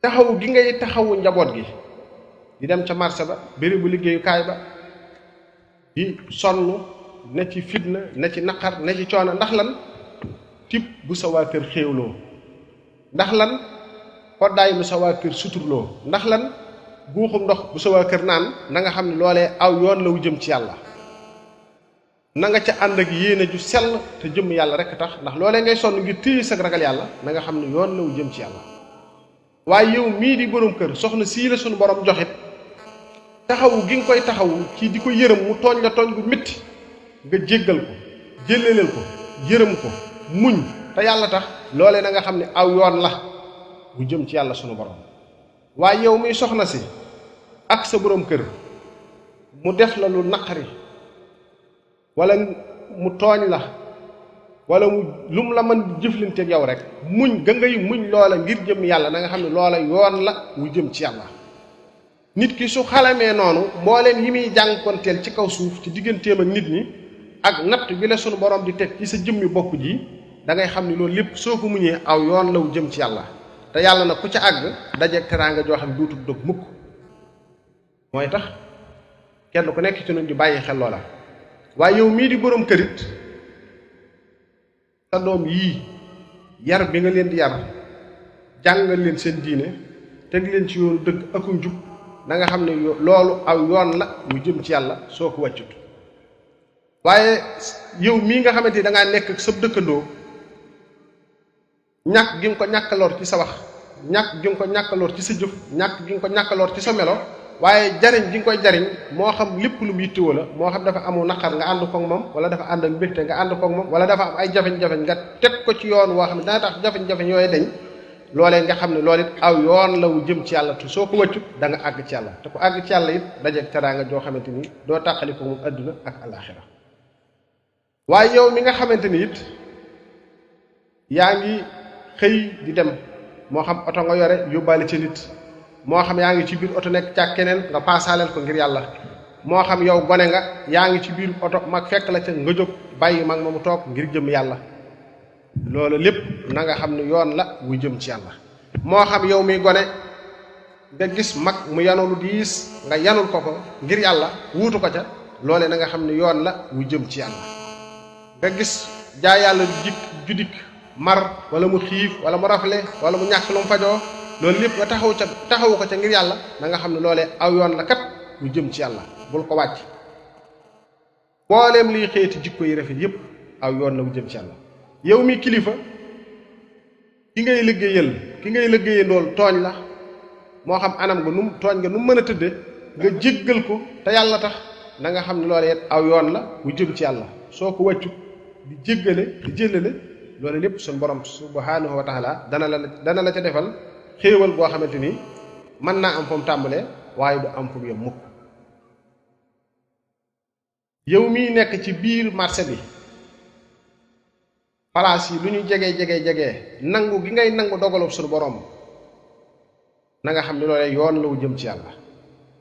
taxaw gi ngay taxawu njaboot gi di dem ca marché ba bérébu liggéeyukaay ba di sonn ne ci fitna ne ci naqar ne ci coono ndax lan tib bu sa waa kër xéewloo ndax lan koddaay bu sa waa kër suturloo ndax lan guuxum ndox bu sa waa kër naan na nga xam ne loolee aw yoon la wu jëm ci yàlla na nga ca ànd ak yéene ju sell te jëm yàlla rek tax ndax loolee ngay sonn ngir téye sa ragal yàlla na nga xam ne yoon la wu jëm ci yàlla waaye yow mii di borom kër soxna sii la suñu borom joxit taxawu gi nga koy taxawu ci di ko yërëm mu tooñ la tooñ gu métti nga jéggal ko jëleleel ko yërëm ko muñ te yàlla tax loolee na nga xam ne aw yoon la bu jëm ci yàlla sunu borom waaye yow muy soxna si ak sa borom kër mu def la lu naqari wala mu tooñ la wala mu lu mu la mën jëflanteeg yow rek muñ ga ngay muñ loola ngir jëm yàlla na nga xam ne loola yoon la wu jëm ci yàlla nit ki su xalamee noonu mbooleem yi muy jànkonteel ci kaw suuf ci digganteem ak nit ñi ak natt bi la sunu borom di teg ci sa jëmmi bopp ji da ngay xam ne loolu lépp soo ko muñee aw yoon la wu jëm ci yàlla te yàlla nag ku ca àgg dajeeg teraanga joo xam ne duutul dog mukk mooy tax kenn ku nekk ci ñun di bàyyi xel loola waaye yow mii di borom kërit sa doom yii yar bi nga leen di yar jàngal leen seen diine teg leen ci yoonu dëgg akum jub na nga xam ne loolu aw yoon la wu jëm ci yàlla soo ko wàccut waaye yow mii nga xamante ni da ngaa nekk ak sab dëkkandoo ñàkk gi nga ko ñàkk lor ci sa wax ñàkk gi nga ko ñàkk lor ci sa jëf ñàkk gi nga ko ñàkk lor ci sa melo waaye jariñ gi nga koy jariñ moo xam lépp lu mu yittewoo la moo xam dafa amu naqar nga ànd koog moom wala dafa ànd ak mbégte nga ànd koog moom wala dafa am ay jafeñ-jafeñ nga teg ko ci yoon woo xam ne dana tax jafeñ-jafeñ yooyu dañ loolee nga xam ne loolu it aw yoon la wu jëm ci yàlla te soo ko wëccut da nga àgg ci yàlla te ku àgg ci yàlla it dajeeg teraanga joo xamante ni doo tàqali ko moom adduna ak alaxira waaye yow mi nga xamante ni it yaa ngi xëy di dem moo xam oto nga yore yóbbaale ca nit moo xam yaa ngi ci biir oto nekk càg keneen nga paasaaleel ko ngir yàlla moo xam yow gone nga yaa ngi ci biir oto mag fekk la ca nga jóg bàyyi mag ma mu toog ngir jëm yàlla loolu lépp na nga xam ne yoon la wu jëm ci yàlla moo xam yow mi gone nga gis mag mu yanu lu diis nga yanul ko ko ngir yàlla wuutu ko ca loole na nga xam ne yoon la wu jëm ci yàlla nga gis jaa yàlla ju dikk mar wala mu xiif wala mu rafle wala mu ñàkk lu mu fajoo loolu lépp nga taxawu ko ca ngir yàlla na nga xam ne loolee aw yoon la kat wu jëm ci yàlla bul ko wàcc booleem liy xeeti jikko yi rafet yépp aw yoon la wu jëm ci yàlla yow mi kilifa ki ngay liggéeyal loolu tooñ la moo xam anam nga num tooñ nga nu mën a tëdde nga jéggal ko te yàlla tax na nga xam ne loolee aw yoon la wu jëm ci yàlla soo ko wàccu di jéggale di jëllale loolu lépp suñu borom subhanahu wa taala dana la ca defal xéewal boo xamante ni mën naa am fu mu tàmbalee waaye du am fu mu yem mukk yow miy nekk ci biir marché bi palaas yi lu ñu jege nangu gi ngay nangu dogalub suñu borom na nga xam ne loolee yoon la wu jëm ci yàlla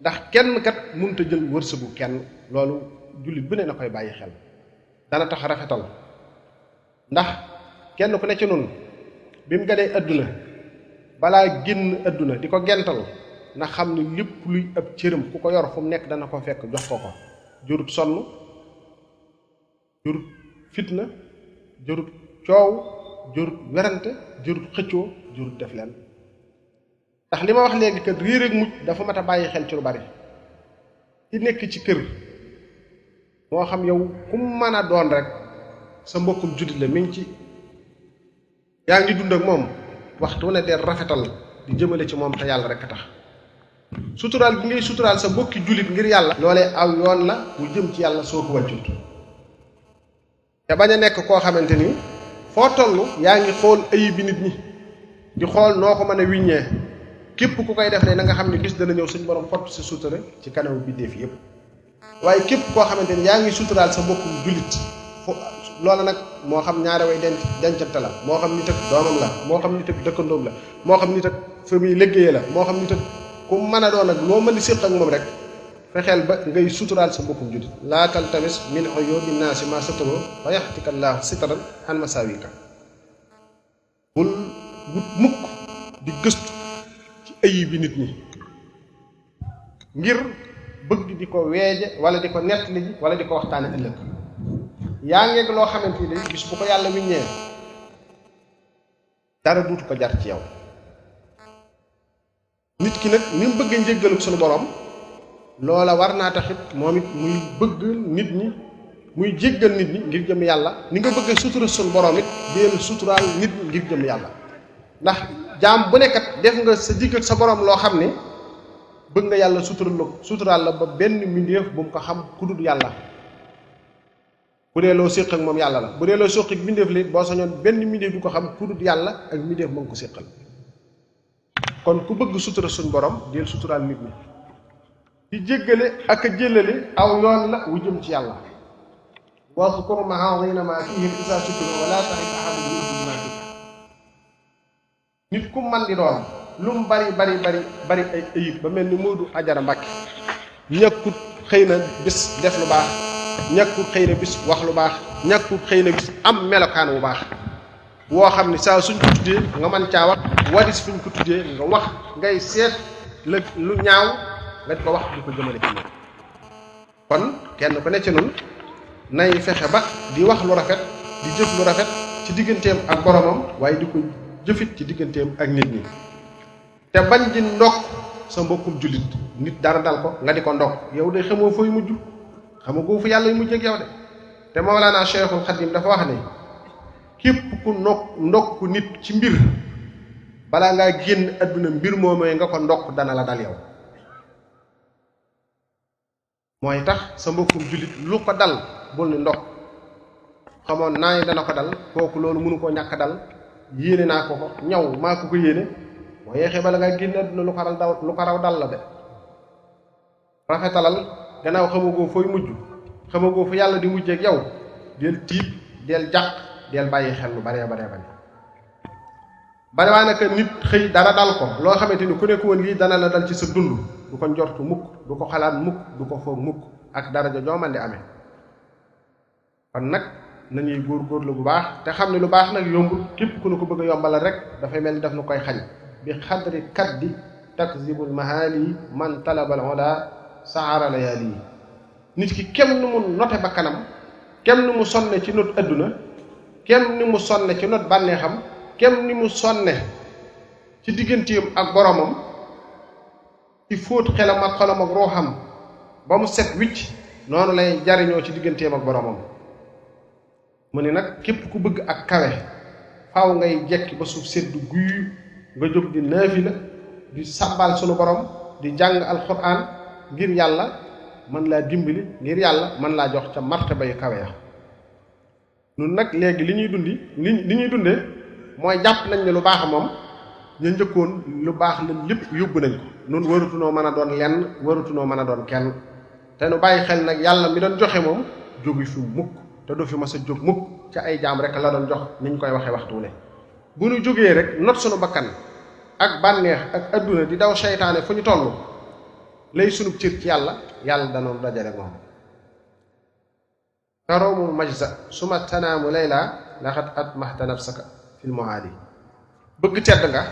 ndax kenn kat mënut a jël wërsëgu kenn loolu jullit bu ne na koy bàyyi xel dana tax rafetal ndax kenn ku ne ci nun bi mu ganee adduna balaa génn adduna di ko gental na xam ne lépp luy ab cëram ku ko yor fu mu nekk dana ko fekk jox ko jurut sonn jurut fitna jurut coow jurut werante jurut xëccoo jurut def leen ndax li ma wax léegi kat réer ak mujj dafa mat a bàyyi xel ci lu bari ci nekk ci kër moo xam yow ku mën a doon rek sa mbokkum juddit la mi ngi ci yaa ngi dund ak moom waxtu ne dee rafetal di jëmale ci moom te yàlla rek a tax suturaal bi ngay suturaal sa mbokki jullit ngir yàlla loolee aw yoon la bu jëm ci yàlla soo ko wàccut te bañ a nekk koo xamante ni foo toll yaa ngi xool ayibi nit ñi di xool noo ko mën a wiññee képp ku koy def de na nga xam ne bis dana ñëw suñ borom fott si sutura ci kanamu biddeef yépp waaye képp koo xamante ni yaa ngi suturaal sa mbokkum jullit loola nag moo xam ñaare way dencante la moo xam nit ak doomam la moo xam nit ak dëkkandoom la moo xam nit ak famille liggéeye la moo xam nit ak ku mën a doon ak loo mën di séq ak moom rek fexeel ba ngay suturaal sa mbokkum jullit laa taltamis min uyubi naasi ma sataro wa yaxtika llaahu sitran an masaawika bul wut mukk di gëstu ci ayib bi nit ñi ngir bëgg di ko weeje wala di ko nettali ji wala di ko waxtaane ëllëg yaa ngeeg loo xamante ni bis bu ko yàlla wiññee dara duutu ko jar ci yow nit ki nag ni mu bëggee njéggalu suñu borom loola war naa taxit moom it muy bëgg nit ñi muy jéggal nit ñi ngir jëm yàlla ni nga bëggee sutura suñu borom it deel suturaal nit ñi ngir jëm yàlla ndax jaam bu nekkat def nga sa digg ak sa borom loo xam ne bëgg nga yàlla suturaal la ba benn mbindeef bu mu ko xam ku dul yàlla bu dee loo séq ak moom yàlla la bu dee loo séq ak mbindeef li boo sañoon benn mbindeef du ko xam ku dul yàlla ak mbindeef moo ngi ko séqal kon ku bëgg sutura suñ borom deel suturaal nit ñi di jéggale ak a jëllale aw yoon la wu jëm ci yàlla waskur mahaadina ma fihim isa sukkiru wala taxit ahadun minhum ma fi nit ku man di doon lu mu bari ay ayib ba mel ni Moodu Ajara Mbàkke ñàkkut xëy na bis def lu baax ñàkkut xëy na bis wax lu baax ñàkkut xëy na bis am melokaan bu baax woo xam ne saa suñ ko tuddee nga mën caa wax wadis fuñ ko tuddee nga wax ngay seet la lu ñaaw nga di ko wax di ko jëmale ci moom kon kenn ku ne ci nun nay fexe ba di wax lu rafet di jëf lu rafet ci digganteem ak boromam waaye di ko jëfit ci digganteem ak nit ñi te bañ di ndokk sa mbokkum jullit nit dara dal ko nga di ko ndokk yow de xamoo fooy mujj xamagoo fu yàlla yu mujj ak yow de te Mawlana Cheikhul Khadim dafa wax ne képp ku ndokk nit ci mbir balaa ngaa génn adduna mbir moomee nga ko ndokk dana la dal yow. mooy tax sa mbokkum jullit lu ko dal bul ni ndokk xamoon naa ne dana ko dal kooku loolu mënu koo ñàkk dal yéene naa ko ñaw maa ko yéene boo yeexee bala ngaa génn adduna lu ko raw dal la de. rafetalal gannaaw xamagoo fooy mujj xamagoo fu yàlla di mujjee ak yow del tiit del jàq del bàyyi xel lu baree bari waa nag nit xëy dara dal ko loo xamante ni ku nekk woon lii dana la dal ci sa dund du ko njortu mukk du ko xalaat mukk du ko foog mukk ak daraja joo man di amee. kon nag nañuy góorgóorlu bu baax te xam ne lu baax nag yombul képp ku nu ko bëgg a yombalal rek dafay mel ni daf nu koy xañ bi xadri kaddi takzibul mahali man talabal ola saara layaali yi nit ki kem nu mu note ba kanam kem ni mu sonne ci not adduna kem ni mu sonne ci not bànneexam kem ni mu sonne ci digganteem ak boromam ci fóot xelam ak xolam ak ruuxam ba mu set wicc noonu lay jariñoo ci digganteem ak boromam. mu ni nag képp ku bëgg ak kawe faaw ngay jekki ba suuf seddu guy nga jóg di naafila di sàbbaal sunu borom di jàng alquran ngir yàlla mën laa dimbali ngir yàlla mën laa jox ca martaba yu kawe ya. nun nag léegi li ñuy dundee mooy jàpp nañ ne lu baax moom ñu njëkkoon lu baax la lépp yóbbu nañ ko nun warutunoo mën a doon lenn warutunoo mën a doon kenn te nu bàyyi xel nag yàlla mi doon joxe moom jógu fi mukk te du fi mas a jóg mukk ca ay jaam rek la doon jox niñ koy waxee waxtu ne bu nu jógee rek not sunu bakkan ak bànneex ak adduna di daw seytaane fu ñu toll lay sunub cër ci yàlla danoon dajale moom. karoomul majza suma tanaamu layla laxat at maxta nafsaka fil muhaali bëgg tedd nga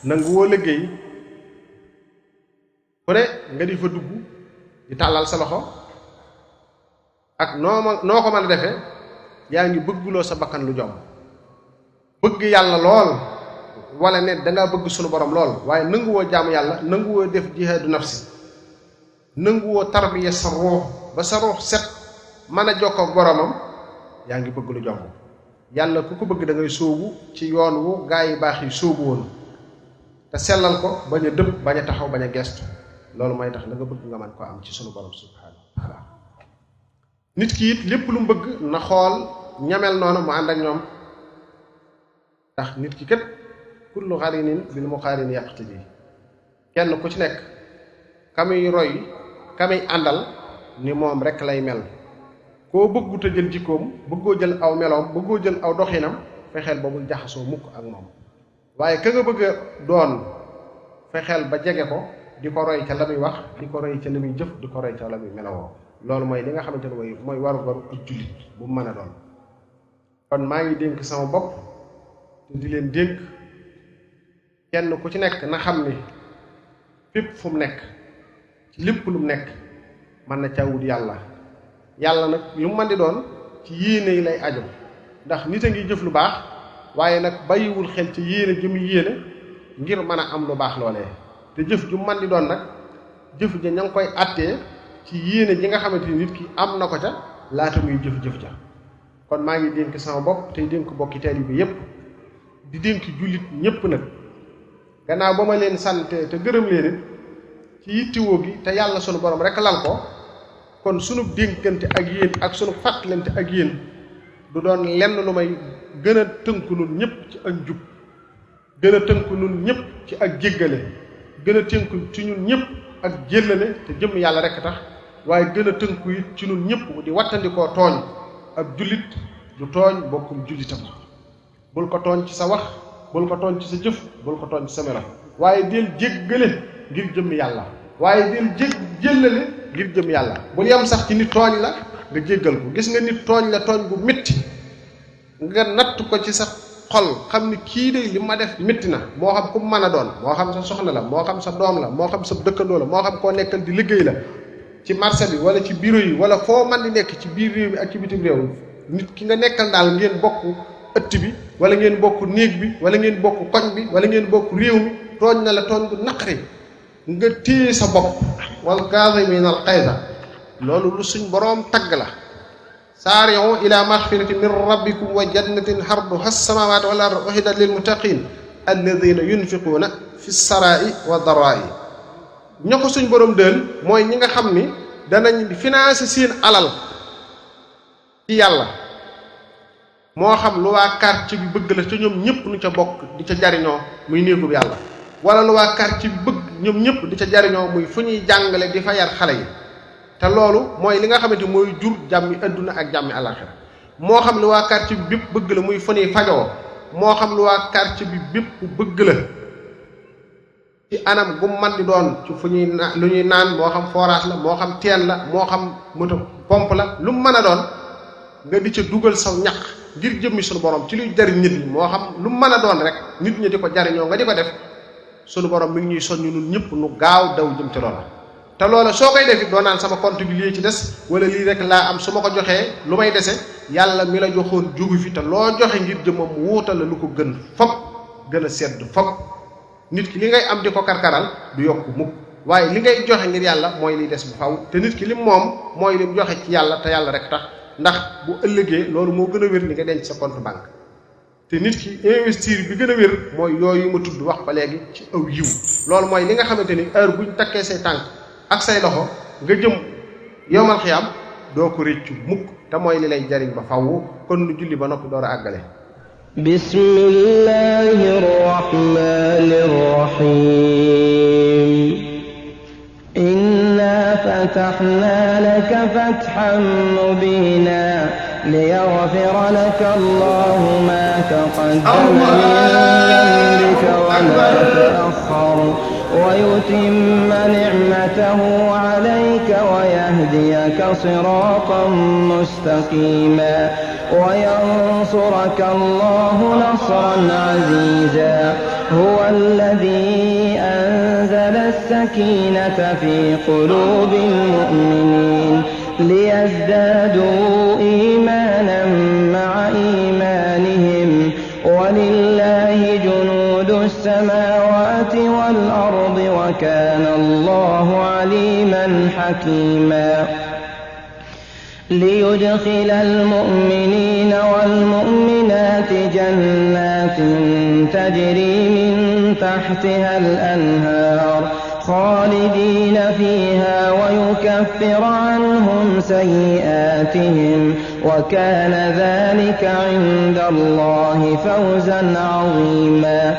nangu woo liggéey ku ne nga di fa dugg di tàllal sa loxo ak noo ko mën a defee yaa ngi bëgguloo sa bakkan lu jom bëgg yàlla lool wala ne dangaa bëgg sunu borom lool waaye nanguwoo jaamu yàlla nanguwoo def jihaadu nafsi nanguwoo tarbiya sa ruux ba sa ruux set mën a jokkoo ak boromam yaa ngi bëgg lu jom yàlla ku ko bëgg da ngay sóobu ci yoon wu gaa yi baax yi sóobu woon te sellal ko bañ a dëpp bañ a taxaw bañ a gestu loolu mooy tax la nga bëgg nga mën koo am ci sunu borom subhaanahu wa taala. nit ki it lépp lu mu bëgg na xool ñamel noonu mu ànd ak ñoom ndax nit ki kat kullu xarinin bil muqaarini yaqtadi kenn ku ci nekk kamuy roy kamuy àndal ni moom rek lay mel. koo bëggut a jël jikkoom bëggoo jël aw meloom bëggoo jël aw doxinam fexeel ba bul jaxasoo mukk ak moom waaye ka nga bëgg a doon fexeel ba jege ko di ko roy ca la muy wax di ko roy ca la muy jëf di ko roy ca la muy melowoo loolu mooy li nga xamante ne mooy waru ak jullit bu mu mën a doon. kon maa ngi dénk sama bopp te di leen dénk kenn ku ci nekk na xam ni fépp fu mu nekk ci lépp lu mu nekk mën na caawut yàlla nag lu mu mën di doon ci yéene yi lay aju ndax nit a ngi jëf lu baax waaye nag bàyyiwul xel ci yéene ji mu yéene ngir mën a am lu baax loolee te jëf ju mu mën di doon nag jëf ja ña ngi koy attee ci yéene ji nga xamante ni nit ki am na ko ca laata muy jëf-jëf ja. kon maa ngi dénk sama bopp tey dénk bokki taalibe bi yépp di dénk jullit ñépp nag gannaaw ba ma leen sante te gërëm leen it ci yittiwoo gi te yàlla sunu borom rek lal ko. kon sunu dénkante ak yéen ak sunu fàttalante ak yéen du doon lenn lu may gën a tënku nun ñëpp ci ak njub gën a tënku nun ñëpp ci ak jéggale gën a tënku ci ñun ñëpp ak jéllale te jëm yàlla rek tax waaye gën a tënku it ci ñun ñëpp di wattandikoo tooñ ak jullit du tooñ bokkum jullitam bul ko tooñ ci sa wax bul ko tooñ ci sa jëf bul ko tooñ ci sa melo waaye del jéggale ngir jëm yàlla waaye del jéllale ngir jëm yàlla bul yam sax ci nit tooñ la nga jéggal ko gis nga nit tooñ la tooñ bu métti nga natt ko ci sa xol xam ni kii de li ma def métti na moo xam ku mën a doon moo xam sa soxna la moo xam sa doom la moo xam sa dëkkandoo la moo xam koo nekkal di liggéey la ci marché bi wala ci bureau yi wala foo man di nekk ci biir réew mi ak ci bitim réew nit ki nga nekkal daal ngeen bokk ëtt bi wala ngeen bokk néeg bi wala ngeen bokk koñ bi wala ngeen bokk réew mi tooñ na la tooñ bu naqari nga téye sa bopp wal kaazimiina al ghayza loolu lu suñ boroom tagg la saari'u ila maxfiratin min rabbikum wa jannatin harduha as-samawati wal ardu u'iddat lil muttaqin alladhina yunfiquna fi sarai wa darai. ña ko suñ borom dël mooy ñi nga xam ni danañ financer seen alal ci yàlla, moo xam lu waa quartier bi bëgg la ca ñoom ñëpp nu ca bokk di ca jariñoo muy néegub yàlla, wala lu waa quartier bi bëgg ñoom ñëpp di ca jariñoo muy fu ñuy jàngale di fa yar xale yi, te loolu mooy li nga xamante mooy jur jàmmi adduna ak jàmmi alaxira. moo xam lu waa quartier bi bépp bëgg la muy fu ñuy fajoo, moo xam lu waa quartier bi bépp bëgg la ci anam gu man di doon ci fu ñuy lu ñuy naan, moo xam forage la, moo xam teen la, moo xam moto pompe la, lu mu mën a doon nga di ca dugal saw ñaq ngir jëmmi suñu borom ci luy jariñ nit ñi, moo xam lu mu mën a doon rek nit ñi di ko jariñoo nga di ko def. suñu borom mi ngi ñuy soññ ñun ñëpp nu gaaw daw jëm ci loola. te loola soo koy def it doo naan sama compte bi lii ci des wala lii rek laa am su ma ko joxee lu may dese. yàlla mi la joxoon jógu fi te loo joxe ngir jëmmam mu wuutal la lu ko gën fop gën a sedd fop. nit ki li ngay am di ko karkaral du yokk mukk, waaye li ngay joxe ngir yàlla mooy liy des bu faw. te nit ki lim moom mooy lim joxe ci yàlla te yàlla rek tax, ndax bu ëllëgee loolu moo gën a wér li nga denc sa compte banque. te nit ki investir bi gën a wér mooy yooyu ma tudd wax ba léegi ci aw yiw. loolu mooy li nga xamante ni heure buñ takkee say tànk ak say loxo nga jëm yowmal xiyaam doo ko réccu mukk, te mooy li lay jariñ ba faww. kon nu julli ba noppi door a àggale. bismillahir rahmanir rahim. inna fatahna laka fathan mubina liyaghfira laka Allahu ma taqaddama min dhanbika wa ma ta'akhkhara ويتم نعمته عليك ويهديك صراطا مستقيما وينصرك الله نصرا عزيزا. هو الذي أنزل السكينة في قلوب المؤمنين ليزدادوا إيمانا مع إيمانهم ولله جنود السماوات والأرض وكان الله عليما حكيما. ليدخل المؤمنين والمؤمنات جنات تجري من تحتها الأنهار خالدين فيها ويكفر عنهم سيئاتهم وكان ذلك عند الله فوزا عظيما.